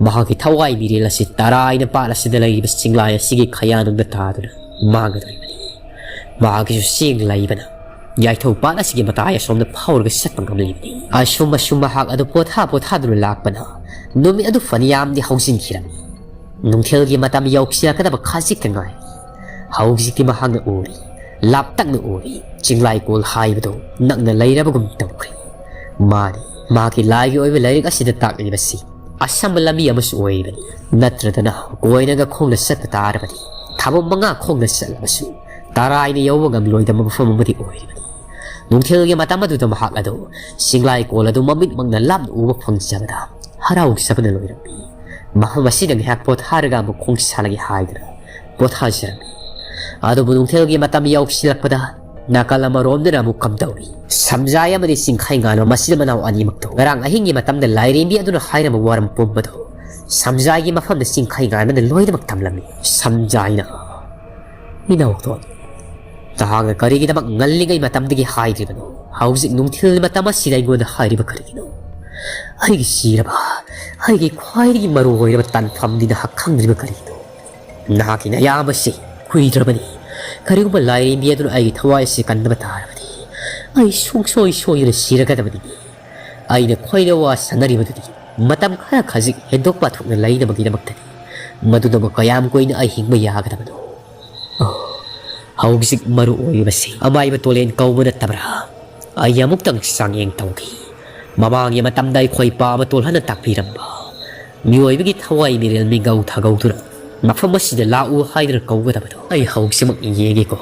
ꯃꯍꯥꯛꯀꯤ ꯊꯋꯥꯏ ꯃꯤꯔꯦꯜ ꯑꯁꯤ ꯇꯔꯥꯏꯅ ꯄꯥꯠ ꯑꯁꯤꯗ ꯂꯩꯔꯤꯕ ꯆꯤꯡꯂꯥꯏ ꯑꯁꯤꯒꯤ ꯈꯌꯥꯅꯨꯡꯗ ꯇꯥꯗꯨꯅ ꯃꯥꯡꯒꯗꯧꯔꯤꯕꯅꯤ꯫ ꯃꯍꯥꯛꯀꯤꯁꯨ ꯆꯦꯡ ꯂꯩꯕꯅ ꯌꯥꯏꯊꯧ ꯄꯥꯠ ꯑꯁꯤꯒꯤ ꯃꯇꯥꯏ ꯑꯁꯣꯝꯗ ꯐꯥꯎꯔꯒ ꯆꯠꯄ ꯉꯝꯂꯤꯕꯅꯤ꯫ ꯑꯁꯨꯝ ꯑꯁꯨꯝ ꯃꯍꯥꯛ ꯑꯗꯨ ꯄꯣꯊꯥ ꯄꯣꯊꯥꯗꯨꯅ ꯂꯥꯛꯄꯅ ꯅꯨꯃꯤꯠ ꯑꯗꯨ ꯐꯅꯌꯥꯝꯗꯤ ꯍꯧꯖꯤꯟꯈꯤꯔꯝꯃꯤ꯫ ꯅꯨꯡꯊꯤꯜꯒꯤ ꯃꯇꯝ ꯌꯧꯁꯤꯜꯂꯛꯀꯗꯕ ꯈꯖꯤꯛꯇ ꯉꯥꯏꯔꯤ꯫ ꯍꯧꯖꯤꯛꯇꯤ ꯃꯍꯥꯛꯅ ꯎꯔꯤ, ꯂꯥꯞꯇꯛꯅ ꯎꯔꯤ, ꯆꯤꯡꯂꯥꯏꯀꯣꯜ ꯍꯥꯏꯕꯗꯨ ꯅꯛꯅ ꯂꯩꯔꯕꯒꯨꯝ ꯇꯧꯈ꯭ꯔꯦ꯫ ꯃꯥꯅꯤ, ꯃꯍꯥꯛꯀꯤ ꯂꯥꯏꯒꯤ ꯑꯣꯏꯕ ꯂꯥꯏꯔꯤꯛ ꯑꯁꯤꯗ ꯇꯥꯛꯂꯤꯕꯁꯤ ꯑꯁꯝꯕ ꯂꯝꯕꯤ ꯑꯃꯁꯨ ꯑꯣꯏꯔꯤꯕꯅꯤ꯫ ꯅꯠꯇ꯭ꯔꯗꯅ ꯀꯣꯏꯅꯒ ꯈꯣꯡꯅ ꯆꯠꯄ ꯇꯥꯔꯕꯗꯤ ꯊꯥꯕꯝ ꯃꯉꯥ ꯈꯣꯡꯅ ꯆꯠꯂꯕꯁꯨ ꯇꯔꯥꯏꯅ ꯌꯧꯕ ꯉꯝꯂꯣꯏꯗꯕ ꯃꯐꯝ ꯑꯃꯗꯤ ꯑꯣꯏꯔꯤꯕꯅꯤ꯫ ꯅꯨꯡꯊꯤꯜꯒꯤ ꯃꯇꯝ ꯑꯗꯨꯗ ꯃꯍꯥꯛ ꯑꯗꯨ ꯆꯤꯡꯂꯥꯏꯀꯣꯜ ꯑꯗꯨ ꯃꯃꯤꯠꯃꯛꯅ ꯂꯥꯞꯅ ꯎꯕ ꯐꯪꯖꯕꯗ ꯍꯔꯥꯎꯖꯕꯅ ꯂꯣꯏꯔꯝꯃꯤ꯫ ꯃꯐꯝ ꯑꯁꯤꯗ ꯉꯥꯏꯍꯥꯛ ꯄꯣꯊꯥꯔꯒ ꯑꯃꯨꯛ ꯈꯣꯡ ꯁꯥꯜꯂꯒꯦ ꯍꯥꯏꯗꯨꯅ ꯄꯣꯊꯥꯖꯔꯝꯃꯤ꯫ ꯑꯗꯨꯕꯨ ꯅꯨꯡꯊꯤꯜꯒꯤ ꯃꯇꯝ ꯌꯧꯁꯤꯜꯂꯛꯄꯗ ꯅꯥꯀꯜ ꯑꯃꯔꯣꯝꯗꯅ ꯑꯃꯨꯛ ꯀꯝꯗꯧꯔꯤ? ꯁꯝꯖꯥꯏ ꯑꯃꯗꯤ ꯆꯤꯡꯈꯩꯉꯥꯟꯕ ꯃꯆꯤꯟ ꯃꯅꯥꯎ ꯑꯅꯤꯃꯛꯇꯣ ꯉꯔꯥꯡ ꯑꯍꯤꯡꯒꯤ ꯃꯇꯝꯗ ꯂꯥꯏꯔꯦꯝꯕꯤ ꯑꯗꯨꯅ ꯍꯥꯏꯔꯝꯕ ꯋꯥꯔꯝ ꯄꯨꯝꯕꯗꯣ ꯁꯝꯖꯥꯏꯒꯤ ꯃꯐꯝꯗ ꯆꯤꯡꯈꯩꯉꯥꯟꯕꯅ ꯂꯣꯏꯅꯃꯛ ꯇꯝꯂꯝꯃꯤ꯫ ꯁꯝꯖꯥꯏꯅ, "ꯏꯅꯥꯎꯇꯣꯟ, ꯅꯍꯥꯛꯅ ꯀꯔꯤꯒꯤꯗꯃꯛ ꯉꯜꯂꯤꯉꯩ ꯃꯇꯝꯗꯒꯤ ꯍꯥꯏꯗ꯭ꯔꯤꯕꯅꯣ? ꯍꯧꯖꯤꯛ ꯅꯨꯡꯊꯤꯜ ꯃꯇꯝ ꯑꯁꯤꯗ ꯑꯩꯉꯣꯟꯗ ꯍꯥꯏꯔꯤꯕ ꯀꯔꯤꯒꯤꯅꯣ? ꯑꯩꯒꯤ ꯆꯤꯔꯕ, ꯑꯩꯒꯤ ꯈ꯭ꯋꯥꯏꯗꯒꯤ ꯃꯔꯨ ꯑꯣꯏꯔꯕ ꯇꯥꯟꯐꯝꯗꯤ ꯅꯍꯥꯛ ꯈꯪꯗ꯭ꯔꯤꯕ ꯀꯔꯤꯒꯤꯅꯣ? ꯅꯍꯥꯛꯀꯤ ꯅꯌꯥꯝꯕꯁꯤ ꯀꯨꯏꯗ꯭ꯔꯕꯅꯤ꯫ ꯀꯔꯤꯒꯨꯝꯕ ꯂꯥꯏꯔꯦꯝꯕꯤ ꯑꯗꯨꯅ ꯑꯩꯒꯤ ꯊꯋꯥꯏ ꯑꯁꯤ ꯀꯟꯗꯕ ꯇꯥꯔꯕꯗꯤ ꯑꯩ ꯁꯨꯡꯁꯣꯏ ꯁꯣꯏꯗꯅ ꯁꯤꯔꯒꯗꯕꯅꯤꯅꯦ꯫ ꯑꯩꯅ ꯈꯣꯏꯗ ꯋꯥ ꯁꯥꯟꯅꯔꯤꯕꯗꯨꯗꯤ ꯃꯇꯝ ꯈꯔ ꯈꯖꯤꯛ ꯍꯦꯟꯗꯣꯛ ꯄꯥꯊꯣꯛꯅ ꯂꯩꯅꯕꯒꯤꯗꯃꯛꯇꯅꯤ꯫ ꯃꯗꯨꯅꯕꯨ ꯀꯌꯥꯝ ꯀꯨꯏꯅ ꯑꯩ ꯍꯤꯡꯕ ꯌꯥꯒꯗꯕꯅꯣ? ꯑꯣ, ꯍꯧꯖꯤꯛ ꯃꯔꯨ ꯑꯣꯏꯔꯤꯕꯁꯤ ꯑꯃꯥꯏꯕ ꯇꯣꯂꯦꯟ ꯀꯧꯕ ꯅꯠꯇꯕ꯭ꯔꯥ? ꯑꯩ ꯑꯃꯨꯛꯇꯪ ꯆꯥꯡꯌꯦꯡ ꯇꯧꯈꯤ꯫ ꯃꯃꯥꯡꯒꯤ ꯃꯇꯝꯗ ꯑꯩꯈꯣꯏ ꯄꯥꯕ ꯇꯣꯜꯍꯟꯅ ꯇꯥꯛꯄꯤꯔꯝꯕ ꯃꯤꯑꯣꯏꯕꯒꯤ ꯊꯋꯥꯏ ꯃꯤꯔꯦꯜ ꯃꯤꯒꯧ ꯊꯥꯒꯧꯗꯨꯅ ꯃꯐꯝ ꯑꯁꯤꯗ ꯂꯥꯛꯎ ꯍꯥꯏꯗꯨꯅ ꯀꯧꯒꯗꯕꯗꯣ ꯑꯩ ꯍꯧꯖꯤꯛꯃꯛ ꯌꯦꯡꯒꯦꯀꯣ꯫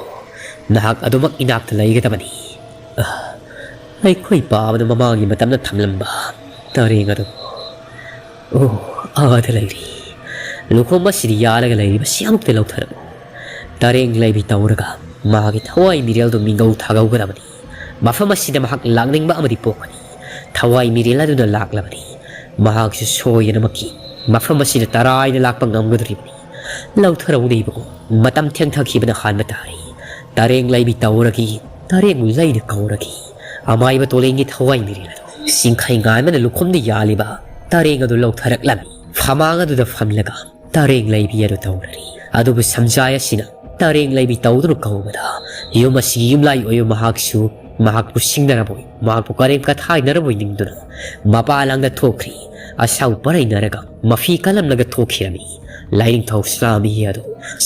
ꯅꯍꯥꯛ ꯑꯗꯨꯃꯛ ꯏꯅꯥꯛꯇ ꯂꯩꯒꯗꯕꯅꯤ꯫ ꯑ, ꯑꯩꯈꯣꯏ ꯄꯥꯕꯅ ꯃꯃꯥꯡꯒꯤ ꯃꯇꯝꯗ ꯊꯝꯂꯝꯕ ꯇꯔꯦꯡ ꯑꯗꯨ꯫ ꯑꯣ, ꯑꯥꯗ ꯂꯩꯔꯤ꯫ ꯂꯨꯈꯣꯝ ꯑꯁꯤꯗ ꯌꯥꯜꯂꯒ ꯂꯩꯔꯤꯕꯁꯤ ꯑꯃꯨꯛꯇ ꯂꯧꯊꯔꯛꯎ꯫ ꯇꯔꯦꯡ ꯂꯩꯕꯤ ꯇꯧꯔꯒ ꯃꯥꯒꯤ ꯊꯋꯥꯏ ꯃꯤꯔꯦꯜꯗꯨ ꯃꯤꯒꯧ ꯊꯥꯒꯧꯒꯗꯕꯅꯤ꯫ ꯃꯐꯝ ꯑꯁꯤꯗ ꯃꯍꯥꯛ ꯂꯥꯛꯅꯤꯡꯕ ꯑꯃꯗꯤ ꯄꯣꯛꯀꯅꯤ꯫ ꯊꯋꯥꯏ ꯃꯤꯔꯦꯜ ꯑꯗꯨꯅ ꯂꯥꯛꯂꯕꯗꯤ ꯃꯍꯥꯛꯁꯨ ꯁꯣꯏꯗꯅꯃꯛꯀꯤ ꯃꯐꯝ ꯑꯁꯤꯗ ꯇꯔꯥꯏꯅ ꯂꯥꯛꯄ ꯉꯝꯒꯗꯧꯔꯤꯕꯅꯤ꯫ ꯂꯧꯊꯔꯛꯎꯅꯦ ꯏꯕꯨꯡꯉꯣ, ꯃꯇꯝ ꯊꯦꯡꯊꯈꯤꯕꯅ ꯍꯥꯟꯕ ꯇꯥꯔꯦ꯫ ꯇꯔꯦꯡ ꯂꯩꯕꯤ ꯇꯧꯔꯒꯤ, ꯇꯔꯦꯡ ꯂꯩꯅ ꯀꯧꯔꯒꯤ꯫ ꯑꯃꯥꯏꯕ ꯇꯣꯂꯦꯟꯒꯤ ꯊꯋꯥꯏ ꯃꯤꯔꯦꯜ ꯑꯗꯨ ꯆꯤꯡꯈꯩ ꯉꯥꯟꯕꯅ ꯂꯨꯈꯨꯝꯗ ꯌꯥꯜꯂꯤꯕ ꯇꯔꯦꯡ ꯑꯗꯨ ꯂꯧꯊꯔꯛꯂꯝꯃꯤ꯫ ꯐꯃꯥꯡ ꯑꯗꯨꯗ ꯐꯝꯂꯒ ꯇꯔꯦꯡ ꯂꯩꯕꯤ ꯑꯗꯨ ꯇꯧꯔꯔꯤ꯫ ꯑꯗꯨꯕꯨ ꯁꯝꯖꯥꯏ ꯑꯁꯤꯅ ꯇꯔꯦꯡ ꯂꯩꯕꯤ ꯇꯧꯗꯨꯅ ꯀꯧꯕꯗ ꯌꯨꯝ ꯑꯁꯤꯒꯤ ꯌꯨꯝꯂꯥꯏ ꯑꯣꯏꯕ ꯃꯍꯥꯛꯁꯨ ꯃꯍꯥꯛꯄꯨ ꯁꯤꯡꯅꯔꯕꯣꯏ, ꯃꯍꯥꯛꯄꯨ ꯀꯔꯦꯝ ꯀꯊꯥꯏꯅꯔꯕꯣꯏ ꯅꯤꯡꯗꯨꯅ ꯃꯄꯥ ꯂꯥꯡꯗ ꯊꯣꯛꯈ꯭ꯔꯤ꯫ ꯑꯁꯥꯎ ꯄꯔꯩꯅꯔꯒ ꯃꯐꯤ ꯀꯜꯂꯝꯂꯒ ꯊꯣꯛꯈꯤꯔꯝꯃꯤ꯫ ꯂꯥꯏꯅꯤꯡꯊꯧ ꯁꯅꯥꯃꯍꯤ ꯑꯗꯨ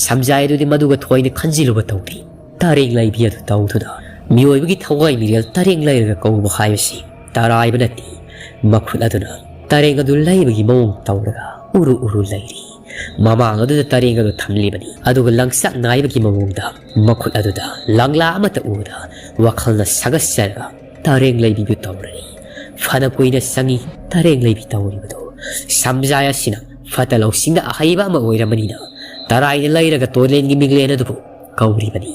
ꯁꯝꯖꯥꯏ ꯑꯗꯨꯗꯤ ꯃꯗꯨꯒ ꯊꯣꯏꯅ ꯈꯟꯖꯤꯜꯂꯨꯕ ꯇꯧꯗꯦ꯫ ꯇꯔꯦꯡ ꯂꯩꯕꯤ ꯑꯗꯨ ꯇꯧꯗꯨꯅ ꯃꯤꯑꯣꯏꯕꯒꯤ ꯊꯋꯥꯏ ꯃꯤꯔꯦꯜ ꯇꯔꯦꯡ ꯂꯩꯔꯒ ꯀꯧꯕ ꯍꯥꯏꯕꯁꯤ ꯇꯔꯥꯏꯕ ꯅꯠꯇꯦ꯫ ꯃꯈꯨꯠ ꯑꯗꯨꯅ ꯇꯔꯦꯡ ꯑꯗꯨ ꯂꯩꯕꯒꯤ ꯃꯑꯣꯡ ꯇꯧꯔꯒ ꯎꯔꯨ ꯎꯔꯨ ꯂꯩꯔꯤ꯫ ꯃꯃꯥꯡ ꯑꯗꯨꯗ ꯇꯔꯦꯡ ꯑꯗꯨ ꯊꯝꯂꯤꯕꯅꯤ꯫ ꯑꯗꯨꯒ ꯂꯪꯆꯥꯛ ꯅꯥꯏꯕꯒꯤ ꯃꯑꯣꯡꯗ ꯃꯈꯨꯠ ꯑꯗꯨꯗ ꯂꯪꯂꯥ ꯑꯃꯠꯇ ꯎꯕꯗ ꯋꯥꯈꯜꯅ ꯁꯥꯒꯠꯆꯔꯒ ꯇꯔꯦꯡ ꯂꯩꯕꯤꯕꯨ ꯇꯧꯔꯅꯤ꯫ ꯐꯅ ꯀꯨꯏꯅ ꯆꯪꯏ ꯇꯔꯦꯡ ꯂꯩꯕꯤ ꯇꯧꯔꯤꯕꯗꯨ꯫ ꯁꯝꯖꯥꯏ ꯑꯁꯤꯅ ꯐꯠꯇ ꯂꯧꯁꯤꯡꯗ ꯑꯍꯩꯕ ꯑꯃ ꯑꯣꯏꯔꯕꯅꯤꯅ ꯇꯔꯥꯏꯅ ꯂꯩꯔꯒ ꯇꯣꯂꯦꯟꯒꯤ ꯃꯤꯡꯂꯦꯟ ꯑꯗꯨꯕꯨ ꯀꯧꯔꯤꯕꯅꯤ꯫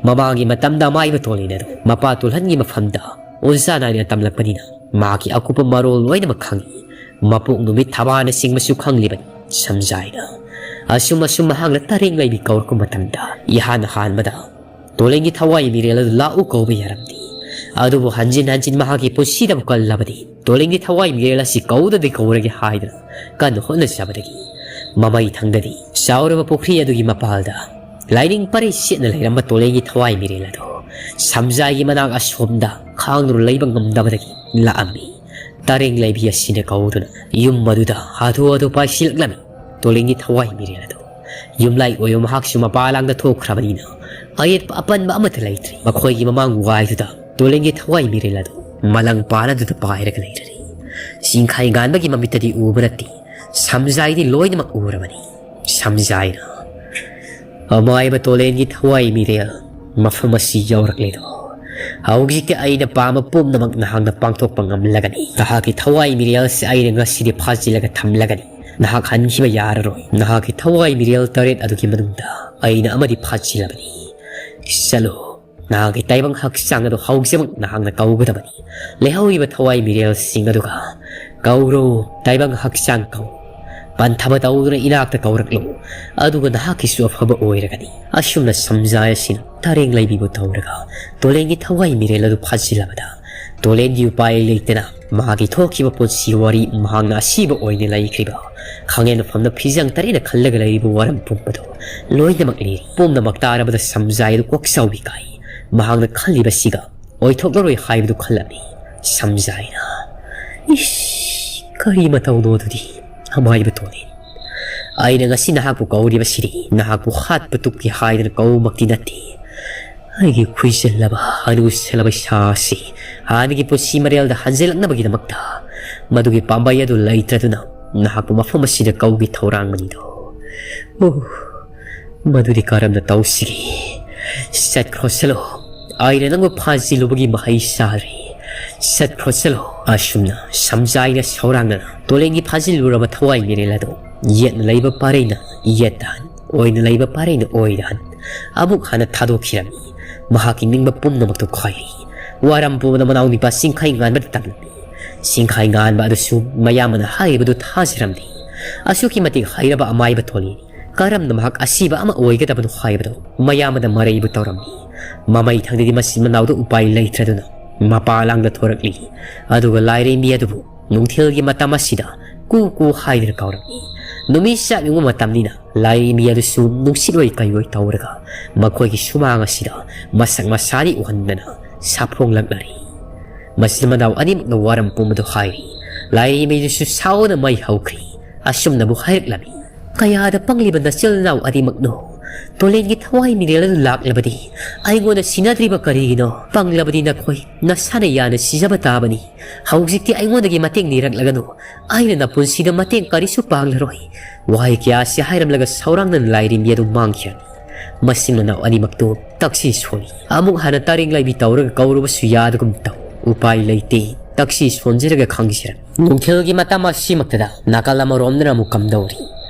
ꯃꯃꯥꯡꯒꯤ ꯃꯇꯝꯗ ꯑꯃꯥꯏꯕ ꯇꯣꯂꯦꯟ ꯑꯗꯨ ꯃꯄꯥ ꯇꯣꯜꯍꯟꯒꯤ ꯃꯐꯝꯗ ꯑꯣꯖꯥ ꯅꯥꯏꯅ ꯇꯝꯂꯛꯄꯅꯤꯅ ꯃꯥꯒꯤ ꯑꯀꯨꯞꯄ ꯃꯔꯣꯜ ꯂꯣꯏꯅꯃꯛ ꯈꯪꯏ꯫ ꯃꯄꯣꯛ ꯅꯨꯃꯤꯠ ꯊꯕꯥꯅꯆꯤꯡꯕꯁꯨ ꯈꯪꯂꯤꯕꯅꯤ ꯁꯝꯖꯥꯏꯅ꯫ ꯑꯁꯨꯝ ꯑꯁꯨꯝ ꯃꯍꯥꯛꯅ ꯇꯔꯦꯡ ꯂꯩꯕꯤ ꯀꯧꯔꯛꯄ ꯃꯇꯝꯗ ꯏꯍꯥꯟ ꯍꯥꯟꯕꯗ ꯇꯣꯂꯦꯟꯒꯤ ꯊꯋꯥꯏ ꯃꯤꯔꯦꯜ ꯑꯗꯨ ꯂꯥꯛꯎ ꯀꯧꯕ ꯌꯥꯔꯝꯗꯦ꯫ ꯑꯗꯨꯕꯨ ꯍꯟꯖꯤꯟ ꯍꯟꯖꯤꯟ ꯃꯍꯥꯛꯀꯤ ꯄꯨꯟꯁꯤꯗꯕꯨ ꯀꯜꯂꯕꯗꯤ ꯇꯣꯂꯦꯟꯒꯤ ꯊꯋꯥꯏ ꯃꯤꯔꯦꯜ ꯑꯁꯤ ꯀꯧꯗꯗꯤ ꯀꯧꯔꯒꯦ ꯍꯥꯏꯗꯨꯅ ꯀꯟꯅ ꯍꯣꯠꯅꯖꯕꯗꯒꯤ ꯃꯃꯩ ꯊꯪꯗꯗꯤ ꯆꯥꯎꯔꯕ ꯄꯨꯈ꯭ꯔꯤ ꯑꯗꯨꯒꯤ ꯃꯄꯥꯜꯗ ꯂꯥꯏꯅꯤꯡ ꯄꯔꯩ ꯁꯦꯠꯅ ꯂꯩꯔꯝꯕ ꯇꯣꯂꯦꯟꯒꯤ ꯊꯋꯥꯏ ꯃꯤꯔꯦꯜ ꯑꯗꯨ ꯁꯝꯖꯥꯏꯒꯤ ꯃꯅꯥꯛ ꯑꯁꯣꯝꯗ ꯈꯥꯡꯗꯨꯅ ꯂꯩꯕ ꯉꯝꯗꯕꯗꯒꯤ ꯂꯥꯛꯑꯝꯃꯤ꯫ ꯇꯔꯦꯡ ꯂꯩꯕꯤ ꯑꯁꯤꯅ ꯀꯧꯗꯨꯅ ꯌꯨꯝ ꯑꯗꯨꯗ ꯍꯥꯊꯨ ꯍꯥꯊꯨ ꯄꯥꯏꯁꯤꯜꯂꯛꯂꯝꯃꯤ꯫ ꯇꯣꯂꯦꯟꯒꯤ ꯊꯋꯥꯏ ꯃꯤꯔꯦꯜ ꯑꯗꯨ꯫ ꯌꯨꯝꯂꯥꯏ ꯑꯣꯏꯕ ꯃꯍꯥꯛꯁꯨ ꯃꯄꯥ ꯂꯥꯡꯗ ꯊꯣꯛꯈ꯭ꯔꯕꯅꯤꯅ ꯑꯌꯦꯠꯄ ꯑꯄꯟꯕ ꯑꯃꯠꯇ ꯂꯩꯇ꯭ꯔꯤ꯫ ꯃꯈꯣꯏꯒꯤ ꯃꯃꯥꯡ ꯋꯥꯏꯗꯨꯗ ꯇꯣꯂꯦꯟꯒꯤ ꯊꯋꯥꯏ ꯃꯤꯔꯦꯜ ꯑꯗꯨ ꯃꯂꯪ ꯄꯥꯅꯗꯨꯗ ꯄꯥꯏꯔꯒ ꯂꯩꯔꯔꯤ꯫ ꯆꯤꯡꯈꯥꯏ ꯉꯥꯟꯕꯒꯤ ꯃꯃꯤꯠꯇꯗꯤ ꯎꯕ ꯅꯠꯇꯦ, ꯁꯝꯖꯥꯏꯗꯤ ꯂꯣꯏꯅꯃꯛ ꯎꯔꯕꯅꯤ꯫ ꯁꯝꯖꯥꯏꯅ, "ꯑꯃꯥꯏꯕ ꯇꯣꯂꯦꯟꯒꯤ ꯊꯋꯥꯏ ꯃꯤꯔꯦꯜ, ꯃꯐꯝ ꯑꯁꯤ ꯌꯧꯔꯛꯂꯦꯗꯣ꯫ ꯍꯧꯖꯤꯛꯇꯤ ꯑꯩꯅ ꯄꯥꯝꯕ ꯄꯨꯝꯅꯃꯛ ꯅꯍꯥꯛꯅ ꯄꯥꯡꯊꯣꯛꯄ ꯉꯝꯂꯒꯅꯤ꯫ ꯅꯍꯥꯛꯀꯤ ꯊꯋꯥꯏ ꯃꯤꯔꯦꯜꯁꯦ ꯑꯩꯅ ꯉꯁꯤꯗꯤ ꯐꯥꯖꯤꯜꯂꯒ ꯊꯝꯂꯒꯅꯤ꯫ ꯅꯍꯥꯛ ꯍꯟꯈꯤꯕ ꯌꯥꯔꯔꯣꯏ꯫ ꯅꯍꯥꯛꯀꯤ ꯊꯋꯥꯏ ꯃꯤꯔꯦꯜ ꯇꯔꯦꯠ ꯑꯗꯨꯒꯤ ꯃꯅꯨꯡꯗ ꯑꯩꯅ ꯑꯃꯗꯤ ꯐꯥꯖꯤꯜꯂꯕꯅꯤ꯫ ꯆꯠꯂꯣ, ꯅꯍꯥꯛꯀꯤ ꯇꯥꯏꯕꯪ ꯍꯛꯆꯥꯡ ꯑꯗꯨ ꯍꯧꯖꯤꯛꯃꯛ ꯅꯍꯥꯛꯅ ꯀꯧꯒꯗꯕꯅꯤ꯫ ꯂꯩꯍꯧꯔꯤꯕ ꯊꯋꯥꯏ ꯃꯤꯔꯦꯜꯁꯤꯡ ꯑꯗꯨꯒ ꯀꯧꯔꯣ, ꯇꯥꯏꯕꯪ ꯍꯛꯆꯥꯡ ꯀꯧ꯫ ꯄꯟꯊꯕ ꯇꯧꯗꯨꯅ ꯏꯅꯥꯛꯇ ꯀꯧꯔꯛꯂꯨ, ꯑꯗꯨꯒ ꯅꯍꯥꯛꯀꯤꯁꯨ ꯑꯐꯕ ꯑꯣꯏꯔꯒꯅꯤ꯫" ꯑꯁꯨꯝꯅ ꯁꯝꯖꯥꯏ ꯑꯁꯤꯅ ꯇꯔꯦꯡ ꯂꯩꯕꯤꯕꯨ ꯇꯧꯔꯒ ꯇꯣꯂꯦꯟꯒꯤ ꯊꯋꯥꯏ ꯃꯤꯔꯦꯜ ꯑꯗꯨ ꯐꯥꯖꯤꯜꯂꯕꯗ, ꯇꯣꯂꯦꯟꯒꯤ ꯎꯄꯥꯏ ꯂꯩꯇꯅ ꯃꯍꯥꯛꯀꯤ ꯊꯣꯛꯈꯤꯕ ꯄꯨꯟꯁꯤ ꯋꯥꯔꯤ ꯃꯍꯥꯛꯅ ꯑꯁꯤꯕ ꯑꯣꯏꯅ ꯂꯩꯈ꯭ꯔꯤꯕ, ꯈꯥꯡꯉꯦꯟ ꯃꯐꯝꯗ ꯐꯤꯖꯪ ꯇꯔꯦꯠꯅ ꯈꯜꯂꯒ ꯂꯩꯔꯤꯕ ꯋꯥꯔꯝ ꯄꯨꯝꯕꯗꯨ ꯂꯣꯏꯅꯃꯛ ꯂꯤꯔꯤ꯫ ꯄꯨꯝꯅꯃꯛ ꯇꯥꯔꯕꯗ ꯁꯝꯖꯥꯏ ꯑꯗꯨ ꯀꯣꯛꯆꯥꯎꯕꯤ ꯀꯥꯏ꯫ ꯃꯍꯥꯛꯅ ꯈꯜꯂꯤꯕꯁꯤꯒ ꯑꯣꯏꯊꯣꯛꯂꯔꯣꯏ ꯍꯥꯏꯕꯗꯨ ꯈꯜꯂꯝꯃꯤ꯫ ꯁꯝꯖꯥꯏꯅ, "ꯏꯁ, ꯀꯔꯤ ꯃꯇꯧꯅꯣ ꯑꯗꯨꯗꯤ, ꯑꯃꯥꯏꯕ ꯇꯣꯂꯦꯟ? ꯑꯩꯅ ꯉꯁꯤ ꯅꯍꯥꯛꯄꯨ ꯀꯧꯔꯤꯕꯁꯤꯗꯤ ꯅꯍꯥꯛꯄꯨ ꯍꯥꯠꯄ ꯇꯨꯞꯀꯦ ꯍꯥꯏꯗꯅ ꯀꯧꯕꯃꯛꯇꯤ ꯅꯠꯇꯦ꯫ ꯑꯩꯒꯤ ꯈꯨꯏꯖꯜꯂꯕ, ꯍꯅꯨꯁꯜꯂꯕ ꯏꯁꯥ ꯑꯁꯤ ꯍꯥꯟꯅꯒꯤ ꯄꯨꯟꯁꯤ ꯃꯔꯦꯜꯗ ꯍꯟꯖꯤꯜꯂꯛꯅꯕꯒꯤꯗꯃꯛꯇ ꯃꯗꯨꯒꯤ ꯄꯥꯝꯕꯩ ꯑꯗꯨ ꯂꯩꯇ꯭ꯔꯗꯨꯅ ꯅꯍꯥꯛꯄꯨ ꯃꯐꯝ ꯑꯁꯤꯗ ꯀꯧꯒꯤ ꯊꯧꯔꯥꯡꯕꯅꯤꯗꯣ꯫ ꯑꯣ, ꯃꯗꯨꯗꯤ ꯀꯔꯝꯅ ꯇꯧꯁꯤꯒꯦ? ꯆꯠꯈ꯭ꯔꯣ ꯆꯠꯂꯣ, ꯑꯩꯅ ꯅꯪꯕꯨ ꯐꯥꯖꯤꯜꯂꯨꯕꯒꯤ ꯃꯍꯩ ꯆꯥꯔꯦ꯫ ꯆꯠꯈ꯭ꯔꯣ ꯆꯠꯂꯣ꯫" ꯑꯁꯨꯝꯅ ꯁꯝꯖꯥꯏꯅ ꯁꯧꯔꯥꯡꯅꯅ ꯇꯣꯂꯦꯟꯒꯤ ꯐꯥꯖꯤꯜꯂꯨꯔꯕ ꯊꯋꯥꯏ ꯃꯤꯔꯦꯜ ꯑꯗꯨ ꯌꯦꯠꯅ ꯂꯩꯕ ꯄꯥꯔꯩꯅ ꯌꯦꯠꯇ ꯍꯟ, ꯑꯣꯏꯅ ꯂꯩꯕ ꯄꯥꯔꯩꯅ ꯑꯣꯏꯗ ꯍꯟ ꯑꯃꯨꯛ ꯍꯟꯅ ꯊꯥꯗꯣꯛꯈꯤꯔꯝꯃꯤ꯫ ꯃꯍꯥꯛꯀꯤ ꯅꯤꯡꯕ ꯄꯨꯝꯅꯃꯛꯇꯨ ꯈꯥꯏꯔꯤ꯫ ꯋꯥꯔꯝ ꯄꯨꯝꯕꯗ ꯃꯅꯥꯎ ꯅꯤꯄꯥ ꯆꯤꯡꯈꯥꯏ ꯉꯥꯟꯕꯗ ꯇꯝꯂꯝꯃꯤ꯫ ꯆꯤꯡꯈꯥꯏ ꯉꯥꯟꯕ ꯑꯗꯨꯁꯨ ꯃꯌꯥꯝꯕꯅ ꯍꯥꯏꯔꯤꯕꯗꯨ ꯊꯥꯖꯔꯝꯗꯦ꯫ ꯑꯁꯨꯛꯀꯤ ꯃꯇꯤꯛ ꯍꯩꯔꯕ ꯑꯃꯥꯏꯕ ꯊꯣꯜꯂꯤ꯫ ꯀꯔꯝꯅ ꯃꯍꯥꯛ ꯑꯁꯤꯕ ꯑꯃ ꯑꯣꯏꯒꯗꯕꯅꯣ ꯍꯥꯏꯕꯗꯨ ꯃꯌꯥꯝꯕꯗ ꯃꯔꯩꯕꯨ ꯇꯧꯔꯝꯃꯤ꯫ ꯃꯃꯩ ꯊꯪꯗꯗꯤ ꯃꯆꯤꯟ ꯃꯅꯥꯎꯗꯨ ꯎꯄꯥꯏ ꯂꯩꯇ꯭ꯔꯗꯨꯅ ꯃꯄꯥ ꯂꯥꯡꯗ ꯊꯣꯔꯛꯂꯤ꯫ ꯑꯗꯨꯒ ꯂꯥꯏꯔꯦꯝꯕꯤ ꯑꯗꯨꯕꯨ ꯅꯨꯡꯊꯤꯜꯒꯤ ꯃꯇꯝ ꯑꯁꯤꯗ ꯀꯨ ꯀꯨ ꯍꯥꯏꯗꯨꯅ ꯀꯧꯔꯝꯃꯤ꯫ ꯅꯨꯃꯤꯠ ꯆꯥꯛ ꯌꯨꯡꯕ ꯃꯇꯝꯅꯤꯅ ꯂꯥꯏꯔꯦꯝꯕꯤ ꯑꯗꯨꯁꯨ ꯅꯨꯡꯁꯤꯠ ꯑꯣꯏ ꯀꯩ ꯑꯣꯏ ꯇꯧꯔꯒ ꯃꯈꯣꯏꯒꯤ ꯁꯨꯃꯥꯡ ꯑꯁꯤꯗ ꯃꯁꯛ ꯃꯁꯥꯗꯤ ꯎꯍꯟꯗꯅ ꯁꯥꯐꯣꯡꯂꯛꯂꯔꯤ꯫ ꯃꯆꯤꯟ ꯃꯅꯥꯎ ꯑꯅꯤꯃꯛꯅ ꯋꯥꯔꯝ ꯄꯨꯝꯕꯗꯨ ꯍꯥꯏꯔꯤ꯫ ꯂꯥꯏꯔꯦꯝꯕꯤꯗꯨꯁꯨ ꯁꯥꯎꯅ ꯃꯩ ꯍꯧꯈ꯭ꯔꯤ꯫ ꯑꯁꯨꯝꯅꯕꯨ ꯍꯥꯏꯔꯛꯂꯝꯃꯤ꯫ "ꯀꯌꯥꯗ ꯄꯪꯂꯤꯕ ꯅꯆꯤꯜ ꯅꯅꯥꯎ ꯑꯅꯤꯃꯛꯅꯣ! ꯇꯣꯂꯦꯟꯒꯤ ꯊꯋꯥꯏ ꯃꯤꯔꯦꯜ ꯑꯗꯨ ꯂꯥꯛꯂꯕꯗꯤ ꯑꯩꯉꯣꯟꯗ ꯁꯤꯟꯅꯗ꯭ꯔꯤꯕ ꯀꯔꯤꯒꯤꯅꯣ? ꯄꯪꯂꯕꯗꯤ ꯅꯈꯣꯏ ꯅꯁꯥꯅ ꯌꯥꯅ ꯁꯤꯖꯕ ꯇꯥꯕꯅꯤ꯫ ꯍꯧꯖꯤꯛꯇꯤ ꯑꯩꯉꯣꯟꯗꯒꯤ ꯃꯇꯦꯡ ꯅꯤꯔꯛꯂꯒꯅꯨ꯫ ꯑꯩꯅ ꯅꯄꯨꯟꯁꯤꯗ ꯃꯇꯦꯡ ꯀꯔꯤꯁꯨ ꯄꯥꯡꯂꯔꯣꯏ"꯫ ꯋꯥꯍꯩ ꯀꯌꯥ ꯑꯁꯤ ꯍꯥꯏꯔꯝꯂꯒ ꯁꯧꯔꯥꯡꯅ ꯂꯥꯏꯔꯦꯝꯕꯤ ꯑꯗꯨ ꯃꯥꯡꯈꯤꯔꯝꯃꯤ꯫ ꯃꯁꯤꯡ ꯃꯅꯥꯎ ꯑꯅꯤꯃꯛꯇꯨ ꯇꯛꯁꯤ ꯁꯣꯜꯂꯤ꯫ ꯑꯃꯨꯛ ꯍꯟꯅ ꯇꯔꯦꯡ ꯂꯩꯕꯤ ꯇꯧꯔꯒ ꯀꯧꯔꯨꯕꯁꯨ ꯌꯥꯗꯒꯨꯝ ꯇꯧ꯫ ꯎꯄꯥꯏ ꯂꯩꯇꯦ꯫ ꯇꯛꯁꯤ ꯁꯣꯟꯖꯔꯒ ꯈꯪꯖꯔꯝꯃꯤ꯫ ꯅꯨꯡꯊꯤꯜꯒꯤ ꯃꯇꯝ ꯑꯁꯤꯃꯛꯇꯗ ꯅꯥꯀꯜ ꯑꯃꯔꯣꯝꯗꯅ ꯑꯃꯨꯛ ꯀꯝꯗꯧꯔꯤ?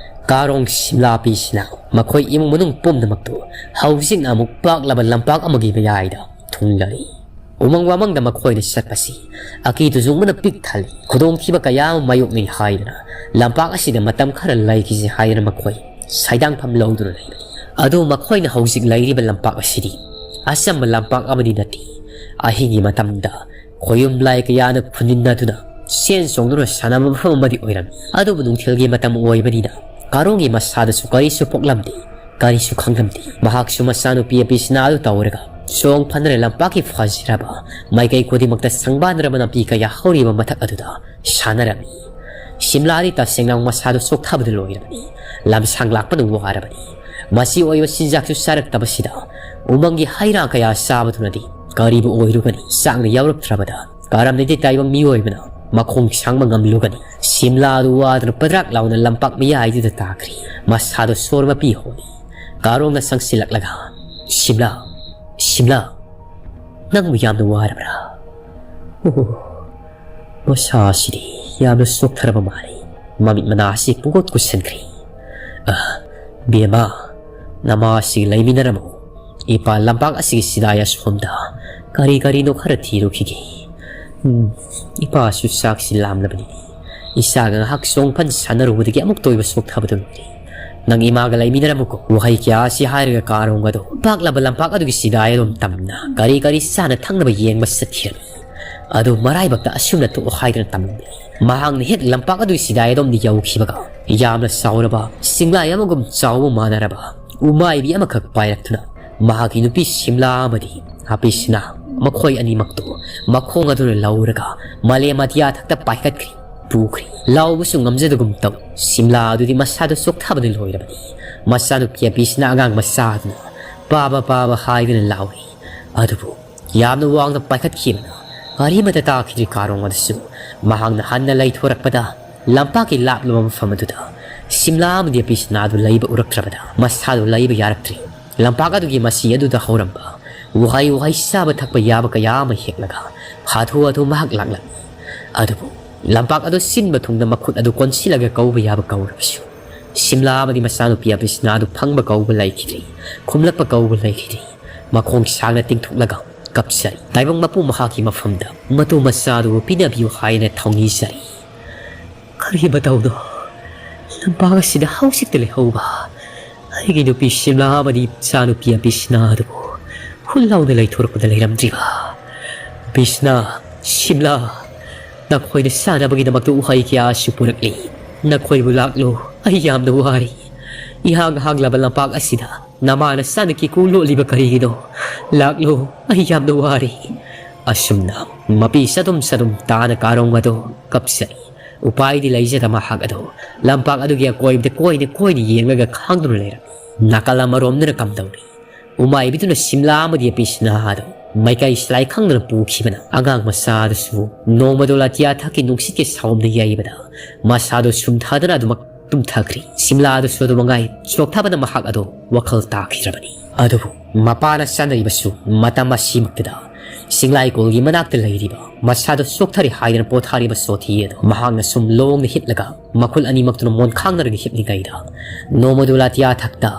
ꯀꯥꯔꯣꯡ ꯁꯤꯝꯂꯥ ꯄꯤꯁꯤꯅ ꯃꯈꯣꯏ ꯏꯃꯨꯡ ꯃꯅꯨꯡ ꯄꯨꯝꯅꯃꯛꯇꯨ ꯍꯧꯖꯤꯛꯅ ꯑꯃꯨꯛ ꯄꯥꯛꯂꯕ ꯂꯝꯄꯥꯛ ꯑꯃꯒꯤ ꯃꯌꯥꯏꯗ ꯊꯨꯡꯂꯔꯤ꯫ ꯎꯃꯪ ꯋꯥꯃꯪꯗ ꯃꯈꯣꯏꯅ ꯆꯠꯄꯁꯤ ꯑꯀꯤ ꯇꯨꯖꯨꯡꯕꯅ ꯄꯤꯛ ꯊꯜꯂꯤ꯫ ꯈꯨꯗꯣꯡꯊꯤꯕ ꯀꯌꯥ ꯑꯃ ꯃꯥꯌꯣꯛꯅꯩ ꯍꯥꯏꯗꯅ ꯂꯝꯄꯥꯛ ꯑꯁꯤꯗ ꯃꯇꯝ ꯈꯔ ꯂꯩꯈꯤꯁꯤ ꯍꯥꯏꯗꯅ ꯃꯈꯣꯏ ꯁꯥꯏꯗꯥꯡꯐꯝ ꯂꯧꯗꯨꯅ ꯂꯩꯕꯅꯤ꯫ ꯑꯗꯨ ꯃꯈꯣꯏꯅ ꯍꯧꯖꯤꯛ ꯂꯩꯔꯤꯕ ꯂꯝꯄꯥꯛ ꯑꯁꯤꯗꯤ ꯑꯆꯝꯕ ꯂꯝꯄꯥꯛ ꯑꯃꯗꯤ ꯅꯠꯇꯦ꯫ ꯑꯍꯤꯡꯒꯤ ꯃꯇꯝꯗ ꯈꯣꯌꯨꯝ ꯂꯥꯏ ꯀꯌꯥꯅ ꯈꯨꯟꯅꯤꯟꯅꯗꯨꯅ ꯁꯦꯟ ꯆꯣꯡꯗꯨꯅ ꯁꯥꯟꯅꯕ ꯃꯐꯝ ꯑꯃꯗꯤ ꯑꯣꯏꯔꯝꯃꯤ꯫ ꯑꯗꯨꯕꯨ ꯅꯨꯡꯊꯤꯜꯒꯤ ꯃꯇꯝ ꯑꯣꯏꯕꯅꯤꯅ ꯀꯥꯔꯣꯡꯒꯤ ꯃꯁꯥꯗꯁꯨ ꯀꯔꯤꯁꯨ ꯄꯣꯛꯂꯝꯗꯦ, ꯀꯔꯤꯁꯨ ꯈꯪꯂꯝꯗꯦ꯫ ꯃꯍꯥꯛꯁꯨ ꯃꯆꯥꯅꯨꯄꯤ ꯑꯄꯤꯁꯤꯅꯥ ꯑꯗꯨ ꯇꯧꯔꯒ ꯁꯣꯡ ꯐꯅꯔ ꯂꯝꯄꯥꯛꯀꯤ ꯐꯖꯔꯕ ꯃꯥꯏꯀꯩ ꯈꯨꯗꯤꯡꯃꯛꯇ ꯁꯪꯕꯥꯟꯅꯔꯕ ꯅꯥꯄꯤ ꯀꯌꯥ ꯍꯧꯔꯤꯕ ꯃꯊꯛ ꯑꯗꯨꯗ ꯁꯥꯟꯅꯔꯝꯃꯤ꯫ ꯁꯤꯝꯂꯥꯗꯤ ꯇꯁꯦꯡꯅ ꯃꯁꯥꯗꯨ ꯆꯣꯛꯊꯕꯗ ꯂꯣꯏꯔꯕꯅꯤ꯫ ꯂꯝꯁꯥꯡ ꯂꯥꯛꯄꯅ ꯋꯥꯔꯕꯅꯤ꯫ ꯃꯆꯤ ꯑꯣꯏꯕ ꯆꯤꯟꯖꯥꯛꯁꯨ ꯆꯥꯔꯛꯇꯕꯁꯤꯗ ꯎꯃꯪꯒꯤ ꯍꯩ ꯔꯥ ꯀꯌꯥ ꯆꯥꯕꯗꯨꯅꯗꯤ ꯀꯔꯤꯕꯨ ꯑꯣꯏꯔꯨꯒꯅꯤ? ꯆꯥꯛꯅ ꯌꯥꯎꯔꯛꯇ꯭ꯔꯕꯗ ꯀꯔꯝꯅꯗꯤ ꯇꯥꯏꯕꯪ ꯃꯤꯑꯣꯏꯕꯅ ꯃꯈꯣꯡ ꯁꯥꯡꯕ ꯉꯝꯂꯨꯒꯅꯤ? ꯁꯤꯝꯂꯥ ꯑꯗꯨ ꯋꯥꯗꯨꯅ ꯄꯗ꯭ꯔꯥꯛ ꯂꯥꯎꯅ ꯂꯝꯄꯥꯛ ꯃꯌꯥꯏꯗꯨꯗ ꯇꯥꯈ꯭ꯔꯦ꯫ ꯃꯁꯥꯗꯣ ꯁꯣꯔ ꯃꯄꯤ ꯍꯣꯜꯂꯤ꯫ ꯀꯥꯔꯣꯡꯅ ꯆꯪꯁꯤꯜꯂꯛꯂꯒ, "ꯁꯤꯝꯂꯥ, ꯁꯤꯝꯂꯥ, ꯅꯪꯕꯨ ꯌꯥꯝꯅ ꯋꯥꯔꯕ꯭ꯔꯥ? ꯑꯣ, ꯃꯁꯥ ꯑꯁꯤꯗꯤ ꯌꯥꯝꯅ ꯆꯣꯛꯊꯔꯕ ꯃꯥꯜꯂꯤ꯫ ꯃꯃꯤꯠ ꯃꯅꯥ ꯑꯁꯤ ꯄꯨꯡꯀꯨꯠ ꯀꯨꯠꯁꯤꯟꯈ꯭ꯔꯦ꯫ ꯑ, ꯕꯦꯝꯃ, ꯅꯃꯥ ꯑꯁꯤꯒ ꯂꯩꯃꯤꯟꯅꯔꯝꯃꯨ꯫ ꯏꯄꯥ ꯂꯝꯄꯥꯛ ꯑꯁꯤꯒꯤ ꯁꯤꯗꯥꯏ ꯑꯁꯣꯝꯗ ꯀꯔꯤ ꯀꯔꯤꯅꯣ ꯈꯔ ꯊꯤꯔꯨꯈꯤꯒꯦ꯫ ꯎꯝ, ꯏꯄꯥꯁꯨ ꯆꯥꯛꯁꯤ ꯂꯥꯝꯂꯕꯅꯤꯅꯦ꯫ ꯏꯆꯥꯒ ꯉꯥꯏꯍꯥꯛ ꯆꯣꯡꯐꯟ ꯁꯥꯟꯅꯔꯨꯕꯗꯒꯤ ꯑꯃꯨꯛ ꯇꯣꯏꯕ ꯆꯣꯛꯊꯕꯗꯨ ꯂꯣꯏꯔꯦ꯫ ꯅꯪ ꯏꯃꯥꯒ ꯂꯩꯃꯤꯟꯅꯔꯝꯃꯨꯀꯣ"꯫ ꯋꯥꯍꯩ ꯀꯌꯥ ꯑꯁꯤ ꯍꯥꯏꯔꯒ ꯀꯥꯔꯣꯡ ꯑꯗꯣ ꯄꯥꯛꯂꯕ ꯂꯝꯄꯥꯛ ꯑꯗꯨꯒꯤ ꯁꯤꯗꯥꯏ ꯑꯗꯨꯝ ꯇꯝꯅ ꯀꯔꯤ ꯀꯔꯤ ꯆꯥꯅ ꯊꯛꯅꯕ ꯌꯦꯡꯕ ꯆꯠꯈꯤꯔꯝꯃꯤ꯫ ꯑꯗꯨ ꯃꯔꯥꯏꯕꯛꯇ ꯑꯁꯨꯝꯅ ꯊꯣꯛꯑꯣ ꯍꯥꯏꯗꯨꯅ ꯇꯝꯂꯝꯃꯤ꯫ ꯃꯍꯥꯛꯅ ꯍꯦꯛ ꯂꯝꯄꯥꯛ ꯑꯗꯨꯒꯤ ꯁꯤꯗꯥꯏ ꯑꯗꯣꯝꯗ ꯌꯧꯈꯤꯕꯒ ꯌꯥꯝꯅ ꯆꯥꯎꯔꯕ ꯆꯤꯡꯂꯥꯏ ꯑꯃꯒꯨꯝ ꯆꯥꯎꯕ ꯃꯥꯟꯅꯔꯕ ꯎꯃꯥꯏꯕꯤ ꯑꯃꯈꯛ ꯄꯥꯏꯔꯛꯇꯨꯅ ꯃꯍꯥꯛꯀꯤ ꯅꯨꯄꯤ ꯁꯤꯝꯂꯥ ꯑꯃꯗꯤ ꯑꯄꯤꯁꯤꯅ ꯃꯈꯣꯏ ꯑꯅꯤꯃꯛꯇꯨ ꯃꯈꯣꯡ ꯑꯗꯨꯅ ꯂꯧꯔꯒ ꯃꯥꯂꯦꯝ ꯑꯇꯤꯌꯥ ꯊꯛꯇ ꯄꯥꯏꯈꯠꯈ꯭ꯔꯦ꯫ ꯄꯨꯈ꯭ꯔꯤ꯫ ꯂꯥꯎꯕꯁꯨ ꯉꯝꯖꯗꯒꯨꯝ ꯇꯧ꯫ ꯁꯤꯝꯂꯥ ꯑꯗꯨꯗꯤ ꯃꯁꯥꯗ ꯆꯣꯛꯊꯕꯅ ꯂꯣꯏꯔꯕꯅꯤ꯫ ꯃꯆꯥꯅꯨꯄꯤ ꯑꯄꯤꯁꯤꯅ ꯑꯉꯥꯡ ꯃꯆꯥ ꯑꯗꯨꯅ "ꯄꯥꯕ, ꯄꯥꯕ" ꯍꯥꯏꯗꯨꯅ ꯂꯥꯎꯏ꯫ ꯑꯗꯨꯕꯨ ꯌꯥꯝꯅ ꯋꯥꯡꯅ ꯄꯥꯏꯈꯠꯈꯤꯕꯅ ꯀꯔꯤꯃꯠꯇ ꯇꯥꯈꯤꯗ꯭ꯔꯤ꯫ ꯀꯥꯔꯣꯡ ꯑꯗꯨꯁꯨ ꯃꯍꯥꯛꯅ ꯍꯟꯅ ꯂꯩꯊꯣꯔꯛꯄꯗ ꯂꯝꯄꯥꯛꯀꯤ ꯂꯥꯞꯂꯕ ꯃꯐꯝ ꯑꯗꯨꯗ ꯁꯤꯝꯂꯥ ꯑꯃꯗꯤ ꯑꯄꯤꯁꯤꯅꯥ ꯑꯗꯨ ꯂꯩꯕ ꯎꯔꯛꯇ꯭ꯔꯕꯗ ꯃꯁꯥꯗꯨ ꯂꯩꯕ ꯌꯥꯔꯛꯇ꯭ꯔꯤ꯫ ꯂꯝꯄꯥꯛ ꯑꯗꯨꯒꯤ ꯃꯁꯤ ꯑꯗꯨꯗ ꯍꯧꯔꯝꯕ ꯎꯍꯩ ꯋꯥꯍꯩ ꯆꯥꯕ ꯊꯛꯄ ꯌꯥꯕ ꯀꯌꯥ ꯑꯃ ꯍꯦꯛꯂꯒ ꯍꯥꯊꯨ ꯍꯥꯊꯨ ꯃꯍꯥꯛ ꯂꯥꯛꯂꯝꯃꯤ꯫ ꯑꯗꯨꯕꯨ ꯂꯝꯄꯥꯛ ꯑꯗꯨ ꯁꯤꯟꯕ ꯊꯨꯡꯅ ꯃꯈꯨꯠ ꯑꯗꯨ ꯀꯣꯟꯁꯤꯜꯂꯒ ꯀꯧꯕ ꯌꯥꯕ ꯀꯧꯔꯕꯁꯨ ꯁꯤꯝꯂꯥ ꯑꯃꯗꯤ ꯃꯆꯥꯅꯨꯄꯤ ꯑꯄꯤꯁꯤꯅꯥ ꯑꯗꯨ ꯐꯪꯕ ꯀꯧꯕ ꯂꯩꯈꯤꯗ꯭ꯔꯤ, ꯈꯨꯝꯂꯛꯄ ꯀꯧꯕ ꯂꯩꯈꯤꯗ꯭ꯔꯤ꯫ ꯃꯈꯣꯡ ꯁꯥꯡꯅ ꯇꯤꯡꯊꯣꯛꯂꯒ ꯀꯞꯆꯔꯤ꯫ ꯇꯥꯏꯕꯪ ꯃꯄꯨ ꯃꯍꯥꯛꯀꯤ ꯃꯐꯝꯗ ꯃꯇꯨ ꯃꯆꯥꯗꯨꯕꯨ ꯄꯤꯅꯕꯤꯌꯨ ꯍꯥꯏꯅ ꯊꯧꯅꯤꯖꯔꯤ꯫ ꯀꯔꯤ ꯃꯇꯧꯅꯣ ꯂꯝꯄꯥꯛ ꯑꯁꯤꯗ ꯍꯧꯖꯤꯛꯇ ꯂꯩꯍꯧꯕ ꯑꯩꯒꯤ ꯅꯨꯄꯤ ꯁꯤꯝꯂꯥ ꯑꯃꯗꯤ ꯏꯆꯥꯅꯨꯄꯤ ꯑꯕꯤꯁꯅꯥ ꯑꯗꯨꯕꯨ ꯍꯨꯟ ꯂꯥꯎꯅ ꯂꯩꯊꯣꯔꯛꯄꯗ ꯂꯩꯔꯝꯗ꯭ꯔꯤꯕ? ꯕꯤꯁꯅꯥ, ꯁꯤꯝꯂꯥ, ꯅꯈꯣꯏꯅ ꯆꯥꯅꯕꯒꯤꯗꯃꯛꯇ ꯎꯍꯩ ꯀꯌꯥꯁꯨ ꯄꯨꯔꯛꯂꯤ꯫ ꯅꯈꯣꯏꯕꯨ ꯂꯥꯛꯂꯣ, ꯑꯩ ꯌꯥꯝꯅ ꯋꯥꯔꯤ꯫ ꯏꯍꯥꯡ ꯍꯥꯡꯂꯕ ꯂꯝꯄꯥꯛ ꯑꯁꯤꯗ ꯅꯃꯥꯅ ꯆꯥꯅ ꯀꯤꯀꯨ ꯂꯣꯠꯂꯤꯕ ꯀꯔꯤꯒꯤꯅꯣ? ꯂꯥꯛꯂꯣ, ꯑꯩ ꯌꯥꯝꯅ ꯋꯥꯔꯤ꯫ ꯑꯁꯨꯝꯅ ꯃꯄꯤ ꯆꯗꯨꯝ ꯆꯗꯨꯝ ꯇꯥꯅ ꯀꯥꯔꯣꯡ ꯑꯗꯣ ꯀꯞꯆꯩ꯫ ꯎꯄꯥꯏꯗꯤ ꯂꯩꯖꯗ ꯃꯍꯥꯛ ꯑꯗꯣ ꯂꯝꯄꯥꯛ ꯑꯗꯨꯒꯤ ꯑꯀꯣꯏꯕꯗ ꯀꯣꯏꯅ ꯀꯣꯏꯅ ꯌꯦꯡꯂꯒ ꯈꯥꯡꯗꯨꯅ ꯂꯩꯔꯝꯃꯤ꯫ ꯅꯥꯀꯜ ꯑꯃꯔꯣꯝꯗꯅ ꯀꯝꯗꯧꯔꯤ? ꯎꯃꯥꯏꯕꯤꯗꯨꯅ ꯁꯤꯝꯂꯥ ꯑꯃꯗꯤ ꯑꯄꯤꯁꯅꯥ ꯑꯗꯣ ꯃꯥꯏꯀꯩ ꯁꯂꯥꯏ ꯈꯪꯗꯅ ꯄꯨꯈꯤꯕꯅ ꯑꯉꯥꯡ ꯃꯆꯥ ꯑꯗꯨꯁꯨ ꯅꯣꯡꯃꯗꯣ ꯂꯥꯇꯤꯌꯥ ꯊꯛꯀꯤ ꯅꯨꯡꯁꯤꯠꯀꯤ ꯁꯥꯎꯝꯅ ꯌꯩꯕꯗ ꯃꯁꯥꯗꯣ ꯁꯨꯝꯊꯗꯅ ꯑꯗꯨꯃꯛ ꯇꯨꯝꯊꯈ꯭ꯔꯤ꯫ ꯁꯤꯝꯂꯥ ꯑꯗꯨꯁꯨ ꯑꯗꯨ ꯃꯉꯥꯏ ꯆꯣꯛꯊꯕꯅ ꯃꯍꯥꯛ ꯑꯗꯣ ꯋꯥꯈꯜ ꯇꯥꯈꯤꯗ꯭ꯔꯕꯅꯤ꯫ ꯑꯗꯨꯕꯨ ꯃꯄꯥꯅ ꯆꯥꯅꯔꯤꯕꯁꯨ ꯃꯇꯝ ꯑꯁꯤꯃꯛꯇꯗ ꯆꯤꯡꯂꯥꯏꯀꯣꯜꯒꯤ ꯃꯅꯥꯛꯇ ꯂꯩꯔꯤꯕ ꯃꯁꯥꯗꯣ ꯆꯣꯛꯊꯔꯦ ꯍꯥꯏꯗꯅ ꯄꯣꯊꯥꯔꯤꯕ ꯁꯣꯊꯤ ꯑꯗꯣ ꯃꯍꯥꯛꯅ ꯁꯨꯝ ꯂꯣꯡꯅ ꯍꯤꯞꯂꯒ ꯃꯈꯨꯜ ꯑꯅꯤꯃꯛꯇꯨꯅ ꯃꯣꯟ ꯈꯥꯡꯅꯔꯒ ꯍꯤꯞꯂꯤꯉꯩꯗ ꯅꯣꯡꯃꯗꯨ ꯂꯥꯇꯤꯌꯥ ꯊꯛꯇ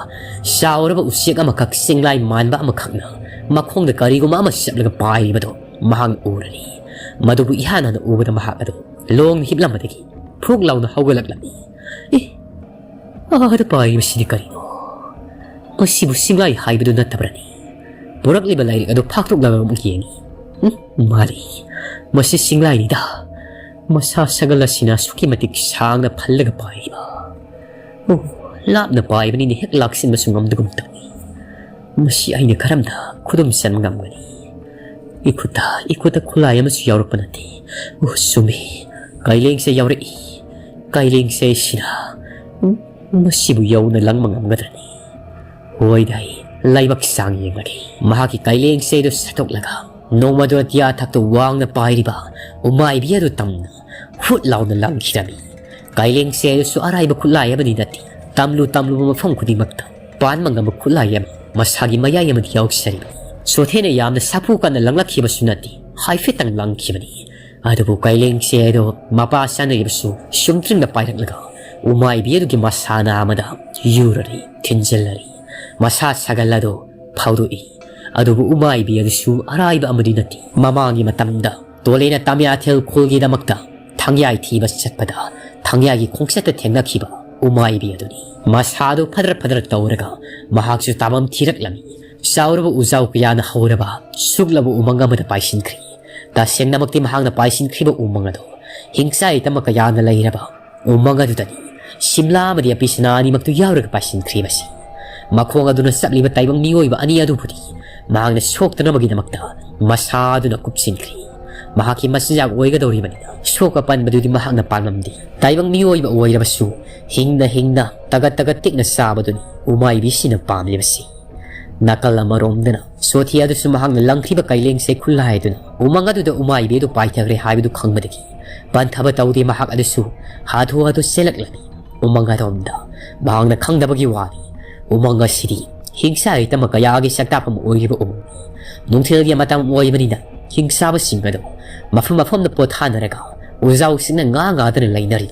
ꯆꯥꯎꯔꯕ ꯎꯆꯦꯛ ꯑꯃꯈꯛ ꯆꯤꯡꯂꯥꯏ ꯃꯥꯟꯕ ꯑꯃꯈꯛꯅ ꯃꯈꯣꯡꯗ ꯀꯔꯤꯒꯨꯝꯕ ꯑꯃ ꯆꯞꯂꯒ ꯄꯥꯏꯔꯤꯕꯗꯣ ꯃꯍꯥꯛꯅ ꯎꯔꯅꯤ꯫ ꯃꯗꯨꯕꯨ ꯏꯍꯥꯟ ꯍꯥꯟꯅ ꯎꯕꯗ ꯃꯍꯥꯛ ꯑꯗꯨ ꯂꯣꯡꯅ ꯍꯤꯞꯂꯝꯕꯗꯒꯤ ꯐꯨꯛ ꯂꯥꯎꯅ ꯍꯧꯒꯠꯂꯛꯂꯝꯃꯤ꯫ "ꯑꯦ, ꯑꯥꯗ ꯄꯥꯏꯔꯤꯕꯁꯤꯗꯤ ꯀꯔꯤꯅꯣ? ꯃꯁꯤꯕꯨ ꯆꯤꯡꯂꯥꯏ ꯍꯥꯏꯕꯗꯨ ꯅꯠꯇꯕ꯭ꯔꯅꯤ?" ꯄꯨꯔꯛꯂꯤꯕ ꯂꯥꯏꯔꯤꯛ ꯑꯗꯨ ꯐꯥꯛꯇꯣꯛꯂꯒ ꯑꯃꯨꯛ ꯌꯦꯡꯉꯤ꯫ "ꯎꯝ, ꯃꯥꯅꯤ, ꯃꯁꯤ ꯆꯤꯡꯂꯥꯏꯅꯤꯗ꯫ ꯃꯁꯥ ꯁꯒꯜ ꯑꯁꯤꯅ ꯑꯁꯨꯛꯀꯤ ꯃꯇꯤꯛ ꯁꯥꯡꯅ ꯐꯜꯂꯒ ꯄꯥꯏꯔꯤꯕ꯫ ꯑꯣ, ꯂꯥꯞꯅ ꯄꯥꯏꯕꯅꯤꯅ ꯍꯦꯛ ꯂꯥꯛꯁꯤꯟꯕꯁꯨ ꯉꯝꯗꯒꯨꯝ ꯇꯧꯏ꯫ ꯃꯁꯤ ꯑꯩꯅ ꯀꯔꯝꯅ ꯈꯨꯗꯨꯝ ꯆꯟꯕ ꯉꯝꯒꯅꯤ? ꯏꯈꯨꯠꯇ, ꯏꯈꯨꯠꯇ ꯈꯨꯠꯂꯥꯏ ꯑꯃꯁꯨ ꯌꯥꯎꯔꯛꯄ ꯅꯠꯇꯦ꯫ ꯑꯣ, ꯆꯨꯝꯃꯤ, ꯀꯥꯏꯂꯦꯡꯁꯦ ꯌꯥꯎꯔꯛꯏ꯫ ꯀꯥꯏꯂꯦꯡꯁꯦ ꯁꯤꯅ ꯃꯁꯤꯕꯨ ꯌꯧꯅ ꯂꯪꯕ ꯉꯝꯒꯗ꯭ꯔꯅꯤ? ꯍꯣꯏꯗ, ꯑꯩ ꯂꯥꯏꯕꯛ ꯆꯥꯡ ꯌꯦꯡꯂꯒꯦ꯫ ꯃꯍꯥꯛꯀꯤ ꯀꯥꯏꯂꯦꯡꯁꯦ ꯑꯗꯨ ꯁꯠꯇꯣꯛꯂꯒ ꯅꯣꯡꯃꯗꯨ ꯑꯇꯤꯌꯥ ꯊꯛꯇ ꯋꯥꯡꯅ ꯄꯥꯏꯔꯤꯕ ꯎꯃꯥꯏꯕꯤ ꯑꯗꯨ ꯇꯝꯅ ꯍꯨꯠ ꯂꯥꯎꯅ ꯂꯪꯈꯤꯔꯝꯃꯤ꯫ ꯀꯥꯏꯂꯦꯡꯁꯦ ꯑꯗꯨꯁꯨ ꯑꯔꯥꯏꯕ ꯈꯨꯠꯂꯥꯏ ꯑꯃꯗꯤ ꯅꯠꯇꯦ꯫ ꯇꯝꯂꯨ ꯇꯝꯂꯨꯕ ꯃꯐꯝ ꯈꯨꯗꯤꯡꯃꯛꯇ ꯄꯥꯟꯕ ꯉꯝꯕ ꯈꯨꯠꯂꯥꯏ ꯑꯃ ꯃꯁꯥꯒꯤ ꯃꯌꯥꯏ ꯑꯃꯗꯤ ꯌꯥꯎꯖꯔꯤꯕꯅꯤ꯫ ꯁꯣꯊꯦꯅ ꯌꯥꯝꯅ ꯁꯥꯐꯨ ꯀꯟꯅ ꯂꯪꯂꯛꯈꯤꯕꯁꯨ ꯅꯠꯇꯦ, ꯍꯥꯏꯐꯦꯠꯇꯪ ꯂꯪꯈꯤꯕꯅꯤ꯫ ꯑꯗꯨꯕꯨ ꯀꯥꯏꯂꯦꯡꯁꯦ ꯑꯗꯨ ꯃꯄꯥ ꯆꯥꯅꯔꯤꯕꯁꯨ ꯁꯨꯝꯇ꯭ꯔꯤꯡꯅ ꯄꯥꯏꯔꯛꯂꯒ ꯎꯃꯥꯏꯕꯤ ꯑꯗꯨꯒꯤ ꯃꯁꯥ ꯅꯥꯝꯃꯗ ꯌꯨꯔꯔꯤ, ꯊꯤꯟꯖꯤꯜꯂꯔꯤ꯫ ꯃꯁꯥ ꯁꯥꯒꯜ ꯑꯗꯨ ꯐꯥꯎꯗꯣꯛꯏ꯫ ꯑꯗꯨꯕꯨ ꯎꯃꯥꯏꯕꯤ ꯑꯗꯨꯁꯨ ꯑꯔꯥꯏꯕ ꯑꯃꯗꯤ ꯅꯠꯇꯦ꯫ ꯃꯃꯥꯡꯒꯤ ꯃꯇꯝꯗ ꯇꯣꯂꯦꯅ ꯇꯥꯃꯤꯌꯥꯊꯦꯜ ꯈꯨꯜꯒꯤꯗꯃꯛꯇ ꯊꯪꯌꯥꯏ ꯊꯤꯕ ꯆꯠꯄꯗ ꯊꯪꯌꯥꯏꯒꯤ ꯈꯣꯡꯆꯠꯇ ꯊꯦꯡꯅꯈꯤꯕ ꯎꯃꯥꯏꯕꯤ ꯑꯗꯨꯅꯤ꯫ ꯃꯁꯥꯗꯨ ꯐꯗ꯭ꯔ ꯐꯗ꯭ꯔ ꯇꯧꯔꯒ ꯃꯍꯥꯛꯁꯨ ꯇꯥꯐꯝ ꯊꯤꯔꯛꯂꯝꯃꯤ꯫ ꯆꯥꯎꯔꯕ ꯎꯖꯥꯎ ꯀꯌꯥꯅ ꯍꯧꯔꯕ ꯁꯨꯛꯂꯕ ꯎꯃꯪ ꯑꯃꯗ ꯄꯥꯏꯁꯤꯟꯈ꯭ꯔꯤ꯫ ꯇꯁꯦꯡꯅꯃꯛꯇꯤ ꯃꯍꯥꯛꯅ ꯄꯥꯏꯁꯤꯟꯈ꯭ꯔꯤꯕ ꯎꯃꯪ ꯑꯗꯨ ꯍꯤꯡꯆꯥꯏ ꯇꯝꯕ ꯀꯌꯥꯅ ꯂꯩꯔꯕ ꯎꯃꯪ ꯑꯗꯨꯗꯅꯤ ꯁꯤꯝꯂꯥ ꯑꯃꯗꯤ ꯑꯄꯤꯁꯅꯥ ꯑꯅꯤꯃꯛꯇꯨ ꯌꯥꯎꯔꯒ ꯄꯥꯏꯁꯤꯟꯈ꯭ꯔꯤꯕꯁꯤ꯫ ꯃꯈꯣꯡ ꯑꯗꯨꯅ ꯆꯠꯂꯤꯕ ꯇꯥꯏꯕꯪ ꯃꯤꯑꯣꯏꯕ ꯑꯅꯤ ꯑꯗꯨꯕꯨꯗꯤ ꯃꯍꯥꯛꯅ ꯁꯣꯛꯇꯅꯕꯒꯤꯗꯃꯛꯇ ꯃꯁꯥꯗꯨꯅ ꯀꯨꯞꯁꯤꯟꯈ꯭ꯔꯤ꯫ ꯃꯍꯥꯛꯀꯤ ꯃꯆꯤꯟꯖꯥꯛ ꯑꯣꯏꯒꯗꯧꯔꯤꯕꯅꯤꯅ ꯁꯣꯛꯄ ꯄꯟꯕꯗꯨꯗꯤ ꯃꯍꯥꯛꯅ ꯄꯥꯝꯂꯝꯗꯦ꯫ ꯇꯥꯏꯕꯪ ꯃꯤꯑꯣꯏꯕ ꯑꯣꯏꯔꯕꯁꯨ ꯍꯤꯡꯅ ꯍꯤꯡꯅ ꯇꯒꯠ ꯇꯒꯠ ꯇꯦꯛꯅ ꯆꯥꯕꯗꯨꯅꯤ ꯎꯃꯥꯏꯕꯤꯁꯤꯅ ꯄꯥꯝꯂꯤꯕꯁꯤ꯫ ꯅꯥꯀꯜ ꯑꯃꯔꯣꯝꯗꯅ ꯁꯣꯊꯤ ꯑꯗꯨꯁꯨ ꯃꯍꯥꯛꯅ ꯂꯪꯈ꯭ꯔꯤꯕ ꯀꯥꯏꯂꯦꯡꯁꯦ ꯈꯨꯠꯂꯥꯏꯗꯨꯅ ꯎꯃꯪ ꯑꯗꯨꯗ ꯎꯃꯥꯏꯕꯤ ꯑꯗꯨ ꯄꯥꯏꯊꯈ꯭ꯔꯦ ꯍꯥꯏꯕꯗꯨ ꯈꯪꯕꯗꯒꯤ ꯄꯟꯊꯕ ꯇꯧꯗꯦ꯫ ꯃꯍꯥꯛ ꯑꯗꯨꯁꯨ ꯍꯥꯊꯨ ꯍꯥꯊꯨ ꯆꯦꯜꯂꯛꯂꯝꯃꯤ꯫ ꯎꯃꯪ ꯑꯗꯣꯝꯗ ꯃꯍꯥꯛꯅ ꯈꯪꯗꯕꯒꯤ ꯋꯥꯅꯤ꯫ ꯎꯃꯪ ꯑꯁꯤꯗꯤ ꯍꯤꯡꯁꯥ ꯍꯩꯇꯝꯕ ꯀꯌꯥꯒꯤ ꯆꯥꯛꯇꯥꯛꯐꯝ ꯑꯣꯏꯔꯤꯕ ꯎꯃꯪꯅꯤ꯫ ꯅꯨꯡꯊꯤꯜꯒꯤ ꯃꯇꯝ ꯑꯣꯏꯕꯅꯤꯅ ꯍꯤꯡꯆꯥꯕꯁꯤꯡ ꯑꯗꯨ ꯃꯐꯝ ꯃꯐꯝꯗ ꯄꯣꯊꯥꯅꯔꯒ ꯎꯖꯥꯎꯁꯤꯡꯅ ꯉꯥ ꯉꯥꯗꯅ ꯂꯩꯅꯔꯤ꯫